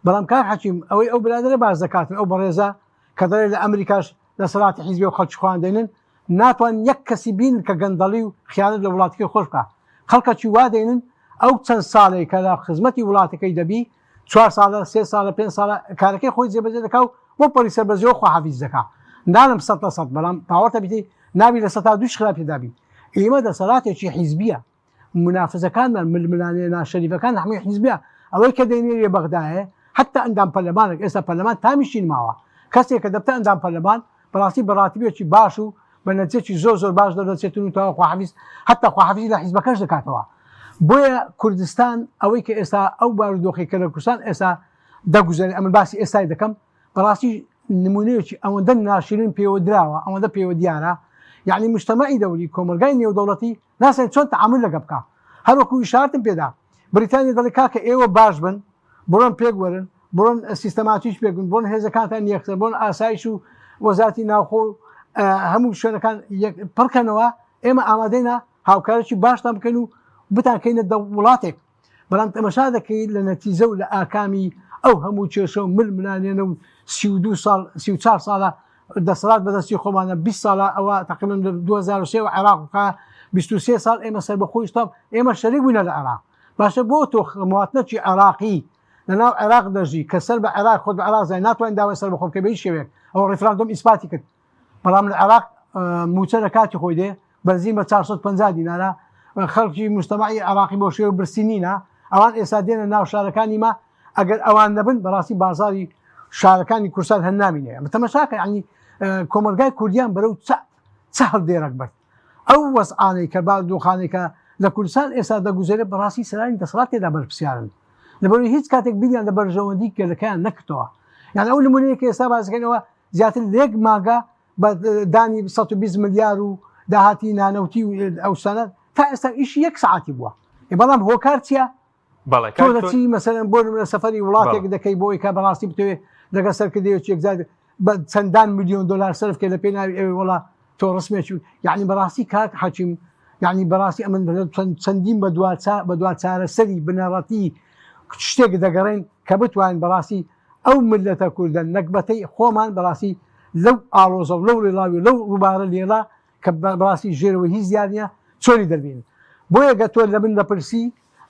بەڵام کاک حەکیم ئەوەی ئەو برادەرە باس دەکاتن ئەو بەڕێزە کە دەڵێ لە ئەمریکاش دەسەڵاتی حیزبی و خەڵکی خۆیان دێنن ناتوان یەک کەسی بینن کە گەندەڵی و خیانەت لە وڵاتەکەی خۆش بکا خەڵکەکی وا دێنن ئەو چەند ساڵەی کە لە خزمەتی وڵاتەکەی دەبی چوار ساڵە سێ ساڵە پێنج ساڵە کارەکەی خۆی جێبەجێ دەکا و بۆ پەڕی سەربەرزیەوە خواحافیز دەکا ناڵێم سەد لە سەد بەڵام باوەڕتە بیتی نابی لە سەتا دووش خراپی تێدا بی ئێمە دەسەڵاتێکی حیزبیە مونافزەکانمان ململانێ ناشەریفەکان هەمووی حیزبیە ئەوەی کە دەینێریە بەغدایێ حەتا ئەندام پەرلەمانێک ئێستا پەرلەمان تامیشی نماوە کەسێک کە دەبتە ئەندام پەرلەمان بەڕاستی بە ڕاتبێکی باش و بە نەتیجەکی زۆر زۆر باش دەردەچێتن و تەواو خواحافیز حەتا خواحافیزی لە حیزبەکەش دەکاتەوە بۆیە کوردستان ئەوەی کە ئێستا ئەو بارودۆخی کە لە کوردستان ئێستا دەگوزەرێ ئەمن باسی ئێستای دەکەم بەڕاستی نمونەیەکی ئەوەندە ناشرین پێوە دراوە ئەوەندە پێوە دیارە یعنی مجتمعی دەوری کۆمەلگای نێودەوڵەتی نازانێت چۆن تەعامول لەگە بکا هەروەکو ئیشارەتم پێدا بریتانیا دەڵێ کاکە ئێوە باش بن بڕۆن پێک وەرن بڕۆن سیستەماتیک پێک بن بڕۆن هێزەکانتان یەکسەر بڕۆن ئاسایش و وەزارەتی ناوخۆ و هەموو شوێنەکان پڕکەنەوە ئێمە ئامادەینە هاوکارێکی باشتان بکەین و بتانکەینە وڵاتێک بەڵام تەمەشا دەکەی لە نەتیجە و لە ئاکامی ئەو هەموو کێشە و ململانێنە و 32 ساڵ 34 ساڵە دەسەڵات بەدەستی خۆمانە 20 ساڵە ئەوە تقریبا لە 2003 و عێراق کا 23 ساڵ ئێمە سەربەخۆی ستاپ ئێمە شەریک بووینە لە عێراق باشە بۆ تۆ مواتنەکی عێراقی لەناو عێراق دەژی کە سەر بە عێراق خۆت بە عێراق زای ناتوانین داوای سەربەخۆ بکەی بە هیچ شێوەیەک ئەوە ڕیفراندۆم ئیسپاتی کرد بەڵام لە عێراق مووچە لە کاتی خۆی دێ، بەنزین بە 450 دینارە، خەڵکی موجتەمەعی عێراقی بەو شێوە برسی نینە، ئەوان ئێستا دێنە ناو شارەکانی مە، ئەگەر ئەوان نەبن بەڕاستی بازاڕی شارەکانی کوردستان هەر نامینێ. ئەمە تەمەشاکە یانی کۆمەڵگای کوردیان بەرەو چ چ هەڵدێرەک برد. ئەو وەزعانەی کە بارودۆخانەی کە لە کوردستان ئێستا دەگوزەرێ بەڕاستی سەرانی دەسەڵات تێدا بەرپرسیارن. لەبەرئەوەی هیچ کاتێک بیریان لە بەرژەوەندی گەلەکەیان نەکردەوە. یان ئەو نمونەیە کە ئێستا باس دەکەین ئەوە زیاتر لە یەک مانگە بە دانی 120 ملیار و داهاتی نانەوتی و ئەو شتانە. تا ئێستا ئیشی یەک سەعاتی بووە بەڵام هۆکار چییە؟ تۆ دەچی مەسەلەن بۆ نمونە سەفەری وڵاتێک دەکەی بۆی کە بەڕاستی بتەوێت لەگەڵ سەرکردەیەکی یەکجار بە چەندان میلیۆن دلار سەرف کە لە پێناوی ئەوێ وڵا تۆ ڕسمێکی یعنی بەڕاستی کاک حەکیم یعنی بەڕاستی ئەمن چەندین بە دوا چارەسەری بنەڕەتی شتێک دەگەڕێن کە بتوانین بەڕاستی ئەو ملەتە کوردە نەگبەتەی خۆمان بەڕاستی لەو ئاڵۆزە و لەو ڵێڵاوی لەو ڕووبارە لێڵا کە بەڕاستی ژێرەوە هیچ دیار نییە چۆنی دەربێنن بۆیە گە تۆ لە من دەپرسی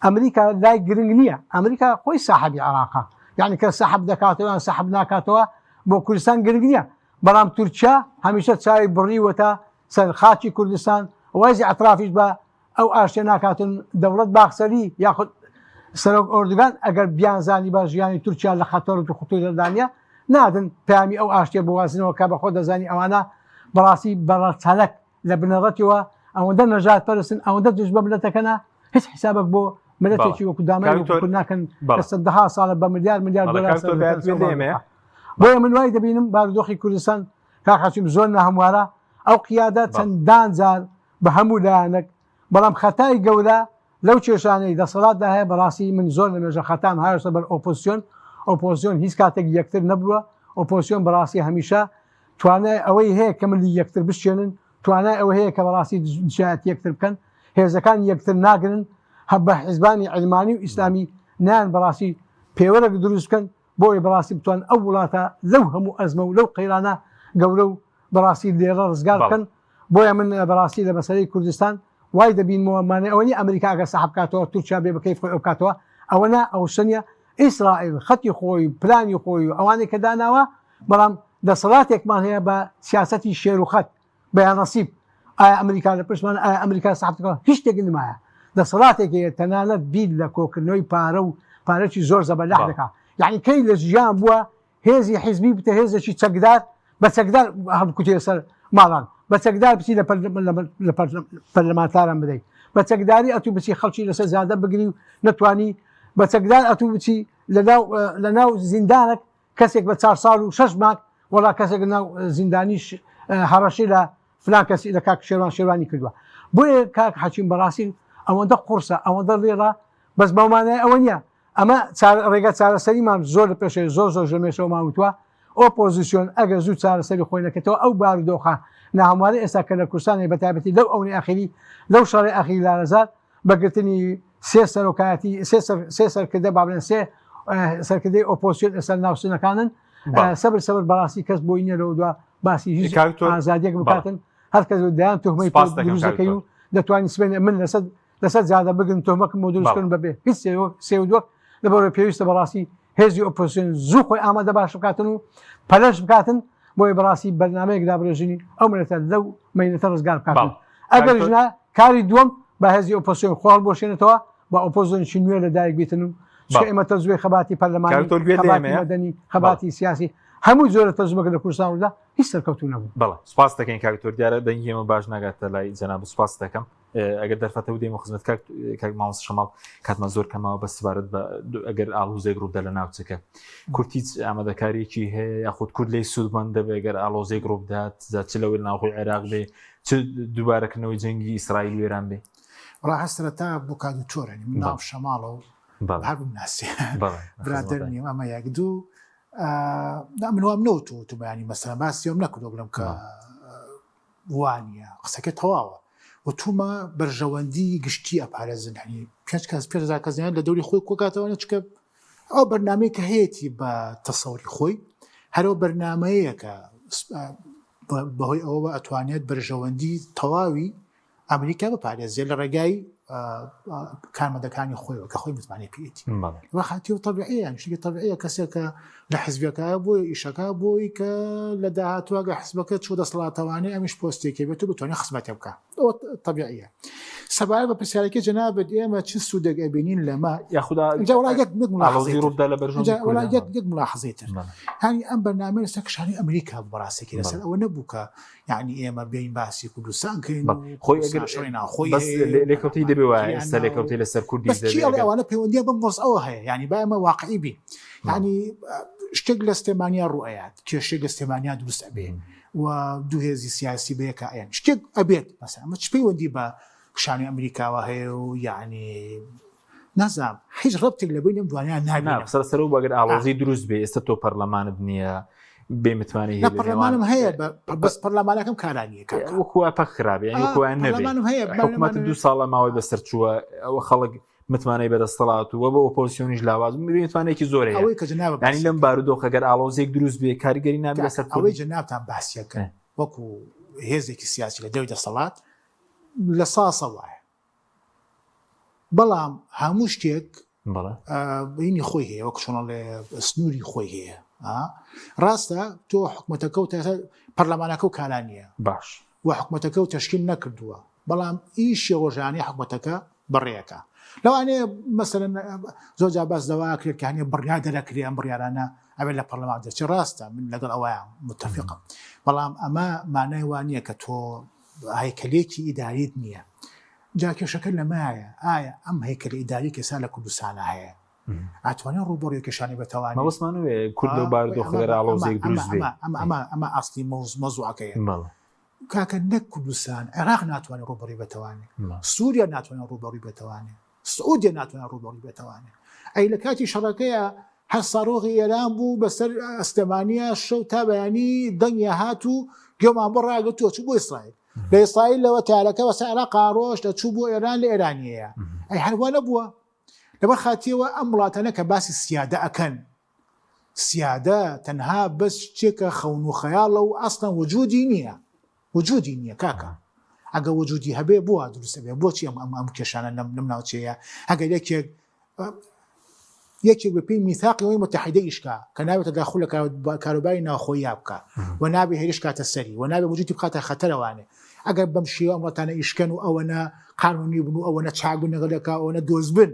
ئەمریکا لای گرنگ نییە ئەمریکا خۆی ساحەبی عێراقە یعنی کە سەحب دەکاتەوە یان سەحب ناکاتەوە بۆ کوردستان گرنگ نییە بەڵام تورکیا هەمیشە چاوی بڕیوەتە سەر خاکی کوردستان وایزی ئەترافیش بە ئەو ئاشتیە ناکاتن دەوڵەت باخچەلی یاخود سەرۆک ئۆردوگان ئەگەر بیانزانی با ژیانی تورکیا لە خەتەر و خطورەدانە نادن پەیامی ئەو ئاشتیە بوازنەوە کە بەخۆ دەزانی ئەوانە بەڕاستی بەڕەچەلەک لە بنەڕەتیەوە ئەوەندە نەژاد پەرستن ئەوەندە دژ بە ملەتەکەنە هیچ حیسابێک بۆ ملەتێکی وەکو دامای وەکو کورد ناکەن کە سەدەها ساڵە بە ملیار ملیار دۆلار سەرف دەکەن سەر وڵاتەکە. بۆیە من وای دەبینم بارودۆخی کوردستان کاک حەکیم زۆر ناهەموارە ئەو قیادە چەندان جار بە هەموو لایەنەک بەڵام خەتای گەورە لەو کێشانەی دەسەڵاتدا هەیە بەڕاستی من زۆر لە مێژە خەتام هاوێشتە بەر ئۆپۆزسیۆن، ئۆپۆزسیۆن هیچ کاتێک یەکتر نەبووە، ئۆپۆزسیۆن بەڕاستی هەمیشە توانای ئەوەی هەیە کە ملی یەکتر بشکێنن، توانای ئەوە هەیە کە بەڕاستی دژایەتی یەکتر بکەن، هێزەکان یەکتر ناگرن، هە بە حیزبانی عیلمانی و ئیسلامی نایەن بەڕاستی پێوەرێک دروست بکەن بۆ ئەوەی بەڕاستی بتوانن ئەو وڵاتە لەو هەموو ئەزمە و لەو قەیرانە گەورە و بەڕاستی لێرە ڕزگار بکەن، بۆیە من بەڕاستی لە مەسەلەی کوردستان وای دەبینمەوە مانای ئەوە نیە ئەمریکا ئەگەر سەحب بکاتەوە تورکیا بێ بە کەیف خۆی ئەو بکاتەوە ئەوە نا ئەو شتە نیە ئیسرائیل خەتی خۆی و پلانی خۆی و ئەوانەی کە داناوە بەڵام دەسەڵاتێکمان هەیە بە سیاسەتی شێر و خەت بە یانەسیب ئایا ئەمریکا لە پشتمان ئایا ئەمریکا سەحب دەکات هیچ شتێک نمایە دەسەڵاتێک هەیە تەنانەت بیر لە کۆکردنەوەی پارە و پارەی زۆر زەبەلاح دەکات یعنی کەی لە ژیان بووە هێزی حیزبی بتە هێزێکی چەکدار بە چەکدار هەڵبکوتێ سەر ماڵان بە چەکدار بچی لە پەرلەمانتاران بدەیت بە چەکداری ئەتوو بچی خەڵکی لەسەر زیادە بگری و نەتوانی بە چەکدار ئەتوو بچی لە ناو زیندانێک کەسێک بە چار ساڵ و شەش مانگ وەڵا کەسێک ناو زیندانیش هەڕەشەی لە فلان کەسی لە کاک شێروان شێروانی کردووە بۆیە کاک حەکیم بەڕاستی ئەوەندە قورسە ئەوەندە ڵێڵە بەس بەمانای ئەوە نییە ئەمە ڕێگە چارەسەریمان زۆر لە پێشێ زۆر زۆر لە مێشەوەمان وتووە ئۆپۆزیسیۆن ئەگەر زوو چارەسەری خۆی نەکەێتەوە ئەو بارودۆخە ناهەموارە ئێستا کە لە کوردستانی بە تایبەتی لەو ئەونی ئەخیری لەو شەڕی ئەخیری لارەزار بە گرتنی سێ سەرۆکایەتی سێ سەرکردە با بڵێن سێ سەرکردەی ئۆپۆزیسیۆن ئێستا ناوسنەکانن سەبر سەبر بەڕاستی کەس بۆی نییە لەوە دوا باسی هیچ ئازادیەک بکاتن هەر کەس دەیان تهمەی دروست دەکەی و دەتوانین سبەینێ من لەسەر لەسەر جادە بگرن تۆمەکم بۆ دروست کردن بەبێ هیچ سێ و دووەک لەبەرەوەی پێویستە بەڕاستی هێزی ئۆپۆزیسیۆن زوو خۆی ئامادە باش بکاتن و پەلەش بکاتن بۆیە بەڕاستی بەرنامەیەک دابرێژنی ئەو ملەتە لەو مەینەتە ڕزگار بکاتن ئەگەر ژنا کاری دووەم بە هێزی ئۆپۆزیسیۆن خۆ هەڵبوەشێنێتەوە بە ئۆپۆزیسیۆنی نوێ لە دایک بیتن و چونکە ئێمە تەجروبەی خەباتی پەرلەمانی خەباتی مەدەنی خەباتی سیاسی هەموو جۆرە تەجروبەکە لە کوردستان ڕوودا هیچ سەرکەوتوو نەبوو. بەڵێ سوپاس دەکەین کاک دکتۆر دیارە دەنگی ئێمە باش ناگاتە لای جەناب سوپاس دەکەم. ئەگەر دەرفەتە بدەین خزمەت کاک کاک مامۆستا شەماڵ کاتمان زۆر کەماوە بە سبارەت بە ئەگەر ئاڵوزێک ڕووبدا لە ناوچەکە کورد هیچ ئامادەکاریەکی هەیە یاخود کورد لێی سوودمەند دەبێت گەر ئاڵۆزێک ڕووبدات جا چ لەوەی ناوخۆی عێراق بێ چ دووبارەکردنەوەی جەنگی ئیسرائیل و ئێران بێ وەڵا هەر سەرەتا بۆ کاک دکتۆر یانی من ناوم شەماڵە و هەر بمناسی برادەر نیم ئەمە یەک دوو من وام نەوتووە وتومە یانی مەسەلەن باسی ئەوم نەکردووە بڵێم کە وانیە قسەکە تەواوە وتومە بەرژەوەندی گشتی ئەپارێزن هەنی پێنج کەس 5000 کەس لە دەوری خۆی کۆکاتەوە چکە ئەو بەرنمەی کە هەیەی بە تەسەوری خۆی هەرەوە بەرنمەیە کە بەهۆی ئەوەوە ئەتوانێت بەرژەوەندی تەواوی ئەمریکا بپارێزێت لە ڕێگای کارمەندەکانی خۆیەوە کە خۆی متمانەی پێیەتی وەخاتی و طبیعیە یان شتێکی طبیعیە کەسێکە لە حزبەکە بۆی ئیشەکە بۆی کە لە داهاتووەگە حزبەکە چوو دەسەڵاتەوانەی ئەمیش پۆستێکی بێت و بتوانێت خزمەتێ بکە ئەوە طبیعیە سەبارەت بە پرسیارەکەی جەنابت ئێمە چ سوودێک ئەبینین لەمە یاخودا ئینجا وەڵا یەک یەک ملاحەزەی ئاڵۆزی تر ڕووبدا لە بەرژەوەندی ئینجا وەڵا کوردان یەک یەک ملاحەزەی تر بەڵێ. هانی ئەم بەرنامەیە لەسەر کشانی ئەمریکا بوو بەڕاستێکی لەسەر بەڵێ. ئەوە نەبوو کە یعنی ئێمە بێین باسی کوردستان کەین بەڵێ. و خۆی کوردستان ئەگەر شەڕی ناوخۆی بەس هەیە و لێکەوتەی دەبێ وایە پەلامارکریان ئێستا ناو لێکەوتەی لەسەر کوردیش بەس دەبێ کی ئەڵێ ئەگەر ئەوانە پەیوەندیان بەم وەزعەوە هەیە یعنی با ئێمە واقعی بین بەڵێ. یعنی شتێک لە سلێمانیا ڕوو ئەیات کێشێک لە سلێمانیا دروست ئەبێ و دوو هێزی سیاسی بەیەکا ئەیەن شتێک ئەبێت مەسەلەن ئەمە چ پەیوەندی بە. کشانی ئەمریکاوە هەیە و یعنی نازانم هیچ ڕەبتێک لە بینم دوانیان نابینم. سەر سەر و بەگەر ئاڵۆزی دروست بێ ئێستا تۆ پەرلەمانت نییە بێ متمانەی هەیە پەرلەمانم هەیە بەس پەرلەمانەکەم کارانیە وەکووا پەک خرابێ یعنی وەکووان نەبێ حکوومەت دو ساڵە ماوەی بەسەر چووە ئەوە خەڵک متمانەی بەدەستەڵات و بە ئۆپۆزیسیۆنیش لاواز متمانەیەکی زۆر هەیە ئەوەی کە جناب یعنی لەم بارودۆخە گەر ئاڵۆزێک دروست بێ کاریگەری نابێت لەسەر ئەوەی جنابتان باسیەکە وەکو هێزێکی سیاسی لە دەوی دەسەڵات لە ساسە وایە بەڵام هەموو شتێک بینی خۆی هەیە وەک چۆنڵێ سنووری خۆی هەیە ڕاستە تۆ حکوومەتەکە و پەرلەمانەکە و کاران نیە باش و حکوومەتەکە و تشکیل نەکردووە بەڵام ئیشی ڕۆژانی حکوومەتەکە بڕێەکە لەوانەیە مەسەرەن زۆر جا باس لەوە کرێت کە هەنێ بڕیار دەرەکرێ ئەم بڕیارانە ئەوێ لە پەرلەمان دەرچێ ڕاستە من لەگەڵ ئەوەیان متفقم بەڵام ئەمە مانای وا نییە کە تۆ هەیکەلێکی ئیداریت نییە جا کێشەکە لەمایە ئایا ئەم هەیکەلی ئیداری کەسا لە کوردستانە هەیە ئەتوانێت ڕووبەڕووی کێشانی بێتەوانێ مەبەستمان وێ کورد لەو بارودۆخە گەر ئاڵۆزێک دروست بێ ئەمە ئەمە ئەمە ئەسلی مەوزوعەکەیە کاکە نەک کوردستان عێراق ناتوانێت ڕووبەڕووی بێتەوانێ سووریا ناتوانێت ڕووبەڕووی بێتەوانێ سعودیە ناتوانێت ڕووبەڕووی بێتەوانێ ئەی لە کاتی شەڕەکەیە هەر ساڕۆغی ئێران بوو بەسەر ئەستەمانە شەو تا بەیانی دەنگی هات و گوێمان بۆ ڕاگرتووە چوو بۆ ئیسرائیل لە ئیسرائیلەوە تارەکە بەسەر عێراق ڕۆشت چوو بۆ ئێران لە ئێرانیەیە ئەی هەروە نەبووە لەبەر خاتیەوە ئەم وڵاتانە کە باسی سیادە ئەکەن سیادە تەنها بەس شتێکە خەون و خەیاڵە و ئەسڵەن وجودی نییە وجودی نییە کاکە ئەگە وجودی هەبێ بۆ دروستە بێ بۆچی ئەم ئەم ئەم کێشانە لەم لەم ناوچەیە ئەگەر یەکێک یەکێک بە پێی میثاقی ئەوەی متحدە ئیشکا کە نابێت تەداخول لە کاروباری ناوخۆییا بکە و نابێ هێرش کاتە سەری و نابێ وجودی بخاتە خەتەرەوانێ ئەگەر بەم شێوە ئەم وڵاتانە ئیشکەن و ئەوەنە قانونی بن و ئەوەنە چاک بن لەگەڵ یەکا ئەوەنە دۆست بن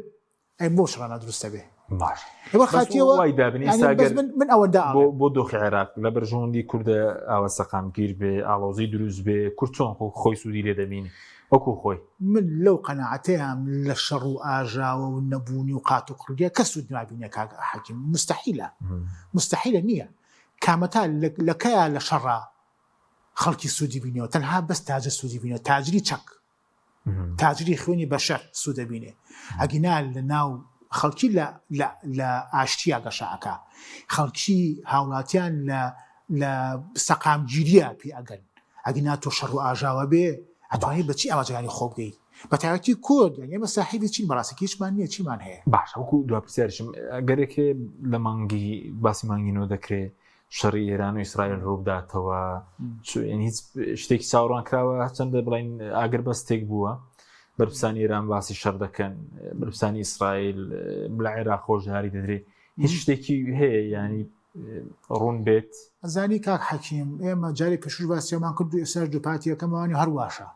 ئەی بۆ شڕانە دروستە بێ باش لەبەر خاتیەوە وای دابنی یعنی ئێستا بەس گەر من من ئەوەندە بۆ ئەڵێم بۆ دۆخی عێراق لە بەرژەوەندی کوردە ئاوا سەقامگیر بێ ئاڵۆزی دروست بێ کورد چۆن خۆ- خۆی سوودی لێ دەبینی وەکو خۆی من لەو قەناعەتەیام لە شەڕ و ئاژاوە و نەبوونی و قات و قڕگە کەس سوود نابینێ کاک حەکیم مستحیلە مستحیلە نییە کامەتا لە- لە کەیا لە شەڕا خەڵکی سوودی بینیەوە تەنها بەس تاجر سوودی بینەوە تاجری چەک تاجری خوێنی بەشەر سوودەبینێ ئەگینا لە ناو خەڵکی لە لە لە ئاشتیا گەشە ئەکا خەڵکی هاوڵاتیان لە لە سەقامگیریە پێ ئەگەن ئەگینا تۆ شەڕ و ئاژاوە بێ ئەتوانی بە چی ئاماجەکانی خۆ بگەی بە تایبەتی کورد یانی ئێمە ساحیبی چین بەڕاستی هیچمان نییە چیمان هەیە باشە وەکو دوا پرسیارشم گەرێکێ لە مانگی باسی مانگی نۆ دەکرێ شەڕی ئێران و ئیسرائیل ڕووبداتەوە هیچ شتێکی چاوەڕوان کراوە هەرچەندە بڵین ئاگر بەستێک بووە بەرپسانی ئێران باسی شەڕ دەکەن بەرپسانی ئیسرائیل لە عێراق خۆشداری دەدرێت هیچ شتێکی هەیە ینی ڕوون بێت ئەزانی کاک حەکیم ئێمە جاری پێشوش باسیمان کرد و ئێستاش دووپاتیەکەمەوانی هەر واشە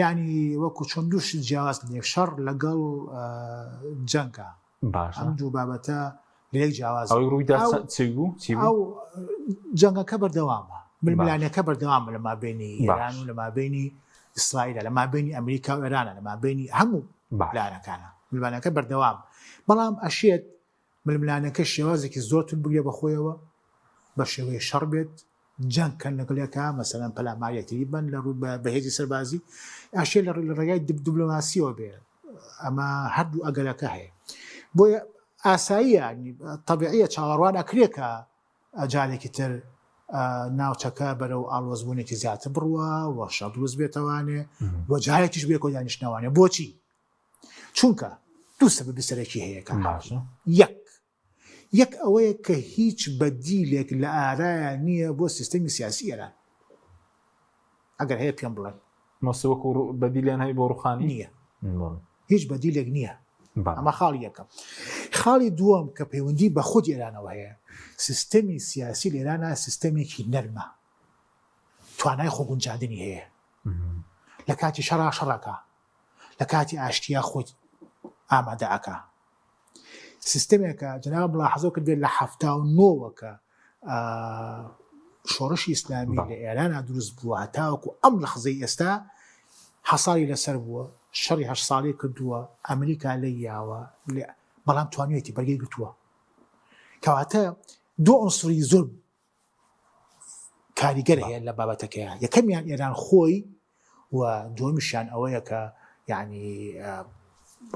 یعنی وەکو چۆن دوو شت جیاواز لێک شەڕ لەگەڵ جەنگە باشە ئەم دوو بابەتە لە یەک جیاواز ئەوەی ڕوویدا چی بوو چی بوو ئەو جەنگەکە بەردەوامە ململانەکە بەردەوامە لە مابینی ئێران و لە مابینی ئیسرائیلە لە مابینی ئەمریکا و ئێرانە لە مابینی هەموو لایەنەکانە ململانەکە بەردەوام بەڵام ئەشێت ململانەکە شێوازێکی زۆر تون بگرێ بەخۆیەوە بە شێوەی شەڕ بێت جەنگ کەن لەگەڵ یەکا مەسەلەن پەلامار یەکتری بن لە ڕوو بە هێزی سەربازی ئاشێ لە لە ڕێگای دیبلۆماسیەوە بێ ئەمە هەردوو ئەگەرەکە هەیە بۆیە ئاساییە تەبیعیە چاوەڕوان ئەکرێ کە جارێکی تر ناوچەکە بەرەو ئاڵۆزبوونێکی زیاتر بڕوە و شەڕ دروست بێتەوانێ و جارێکیش بێکۆ دانیشتنەوانێ بۆچی چونکە دوو سەبەبی سەرەکی هەیە کە باشە یەک یەک ئەوەیە کە هیچ بەدیلێک لە ئارایا نییە بۆ سیستەمی سیاسی ئێران. ئەگەر هەیە پێم بڵێن. مەسە وەکو بەدیلیان هەیە بۆ ڕوخانی؟ نییە. هیچ بەدیلێک نییە. ئەمە خاڵی یەکەم. خاڵی دووەم کە پەیوەندی بە خودی ئێرانەوە هەیە، سیستەمی سیاسی لە ئێرانا سیستەمێکی نەرمە. توانای خۆگونجاندنی هەیە. لە کاتی شەڕا شەڕەکا. لە کاتی ئاشتیا خۆی ئامادە ئەکا. سیستەمێکە جەناب ملاحەزە کردبێت لە 79 وە کە شۆڕشی ئیسلامی لە ئێرانە دروست بووە هەتاوەکو ئەم لەحزەی ئێستا حەساری لەسەر بووە شەڕی هەشت ساڵی کردووە ئەمریکا لێی یاوە بەڵام توانیویەتی بەرگەی گرتووە کەواتە دوو عنصری زۆر کاریگەر هەیە لە بابەتەکەیان یەکەمیان ئێران خۆی و دووەمیشیان ئەوەیە کە یعنی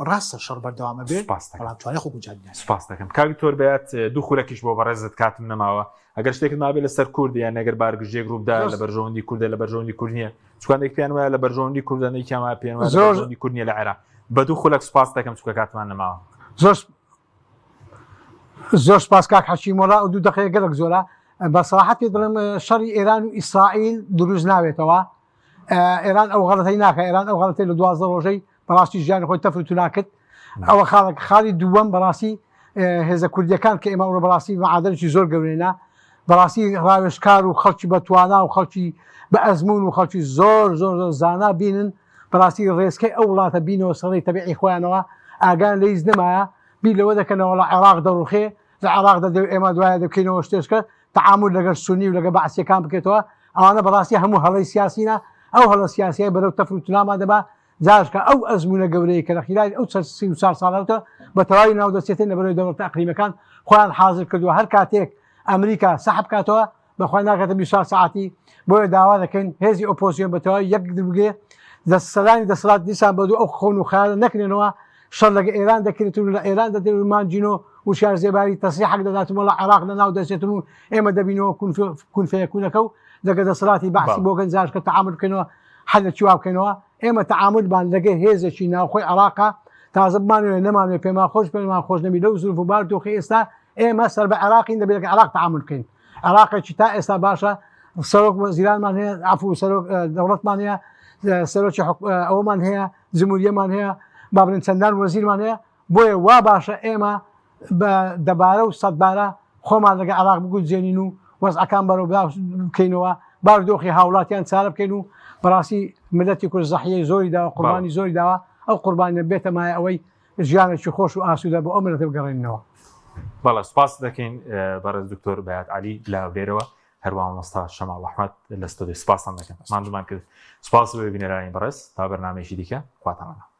ڕاستە شەڕ بەردەوامە بێت بەڵام توانای خۆ گونجاندنیان سپاس دەکەم کاک دکتۆر بەیات دوو خولەکیش بۆ بەڕێزت کاتم نەماوە ئەگەر شتێکت مابێ لەسەر کورد یان ئەگەر بارگژێک ڕووبدا لە بەرژەوەندی کوردە لە بەرژەوەندی کورد نییە چکاندێک پێیان وایە لە بەرژەوەندی کوردە نێکیان وایە پێیان وایە لە بەرژەوەندی کورد نییە لە عێراق بە دوو خولەک سپاس دەکەم چونکە کاتمان نەماوە. زۆر زۆر سپاس کاک حەکیم وەڵا ئەو دوو دەقەیە گەلەک زۆرە بە سەراحەت پێت بڵێم شەڕی ئێران و ئیسرائیل دروست ناوێتەوە ئێران ئەو غەڵەتەی ناکە ئێران ئەو غەڵەتەی لە 12 ڕۆژەی بەڕاستی ژیانی خۆی تەفر تونا کرد ئەوە خاڵک خاڵی دووەم بەڕاستی هێزە کوردیەکان کە ئێمە ئەوڕۆ بەڕاستی معادلێکی زۆر گەورەینە بەڕاستی ڕاوێژکار و خەڵکی بەتوانا و خەڵکی بە ئەزمون و خەڵکی زۆر زۆر زۆر زانا بینن بەڕاستی ڕێزکەی ئەو وڵاتە بینەوە سەڕی تەبیعی خۆیانەوە ئاگان لە هیچ نەمایە بیر لەوە دەکەنەوە لە عێراق دەڕوخێ لە عێراق دەدێ و ئێمە دوایە دەکەینەوە شتێشکە تەعامول لەگەڵ سونی و لەگەڵ بەعسیەکان بکرێتەوە ئەوانە بەڕاستی هەموو هەڵەی سیاسینە ئەو هەڵە سیاسیە بەرەو تەفر و تونامان دەبا جاش کە ئەو ئەزموونە گەورەیە کە لە خیلالی ئەو 34 ساڵەوە بە تەواوی ناو دەچێتن لە بەرەوەی دەوڵەتە ئەقلیمەکان خۆیان حاضر کردووە هەر کاتێک ئەمریکا سەحب کاتەوە بەخوای ناکاتە 24 سەعاتی بۆیە داوا دەکەین هێزی ئۆپۆزیۆن بە تەواوی یەک بگێ دەسەلانی دەسەڵات دیسان بەدوو ئەو خەون و خەیاڵە نەکرێنەوە شەڕ لەگە ئێران دەکرێت و لە ئێران دەدرێت و مانجینۆ وشیار زێباری تەسریحەک دەدات و وەڵا عێراق لەناو دەچێتن و ئێمە دەبینەوە کونفەیەکونەکە و لەگە دەسەڵاتی بەعسی بۆ گەنجاش کە تەعامول بکەینەوە حەل لە چی وا بکەینەوە ئێمە تەعامولمان لەگە هێزێکی ناوخۆی عێراقا تازە بمانەوێ نەمانەوێ پێمان خۆش پێمان خۆش نەبی لەو زروف و بار دۆخی ئێستا ئێمە سەر بە عێراقین دەبێت لەگە عێراق تەعامول بکەین عێراقێکی تا ئێستا باشە سەرۆک وەزیرانمان هەیە عفو سەرۆک دەوڵەتمان هەیە سەرۆکی ئەومان هەیە جمهوریەمان هەیە با بڵێن چەندان وەزیرمان هەیە بۆیە وا باشە ئێمە بە دەبارە و سەدبارە خۆمان لەگە عراق بگونجێنین و وەزعەکان بەرەو بکەینەوە بارودۆخی هاوڵاتیان چارە بکەین و بەڕاستی ملەتی کورد زەحیەی زۆری داوە قوربانی زۆری داوە ئەو قوربانیە بێتە مایە ئەوەی ژیانێکی خۆش و ئاسوودە بۆ ئەو ملەتە بگەڕێننەوە. بەڵێ سوپاست دەکەین بەڕێز دکتۆر بەیات عەلی لە هەولێرەوە هەروە مامۆستا شەماڵ ئەحمەد لە ستۆدیۆ سوپاستان دەکەم ماندوومان کرد سوپاس بۆ بینەرانی بەڕێز تا بەرنامەیەکی دیکە خواتان لەگەڵ.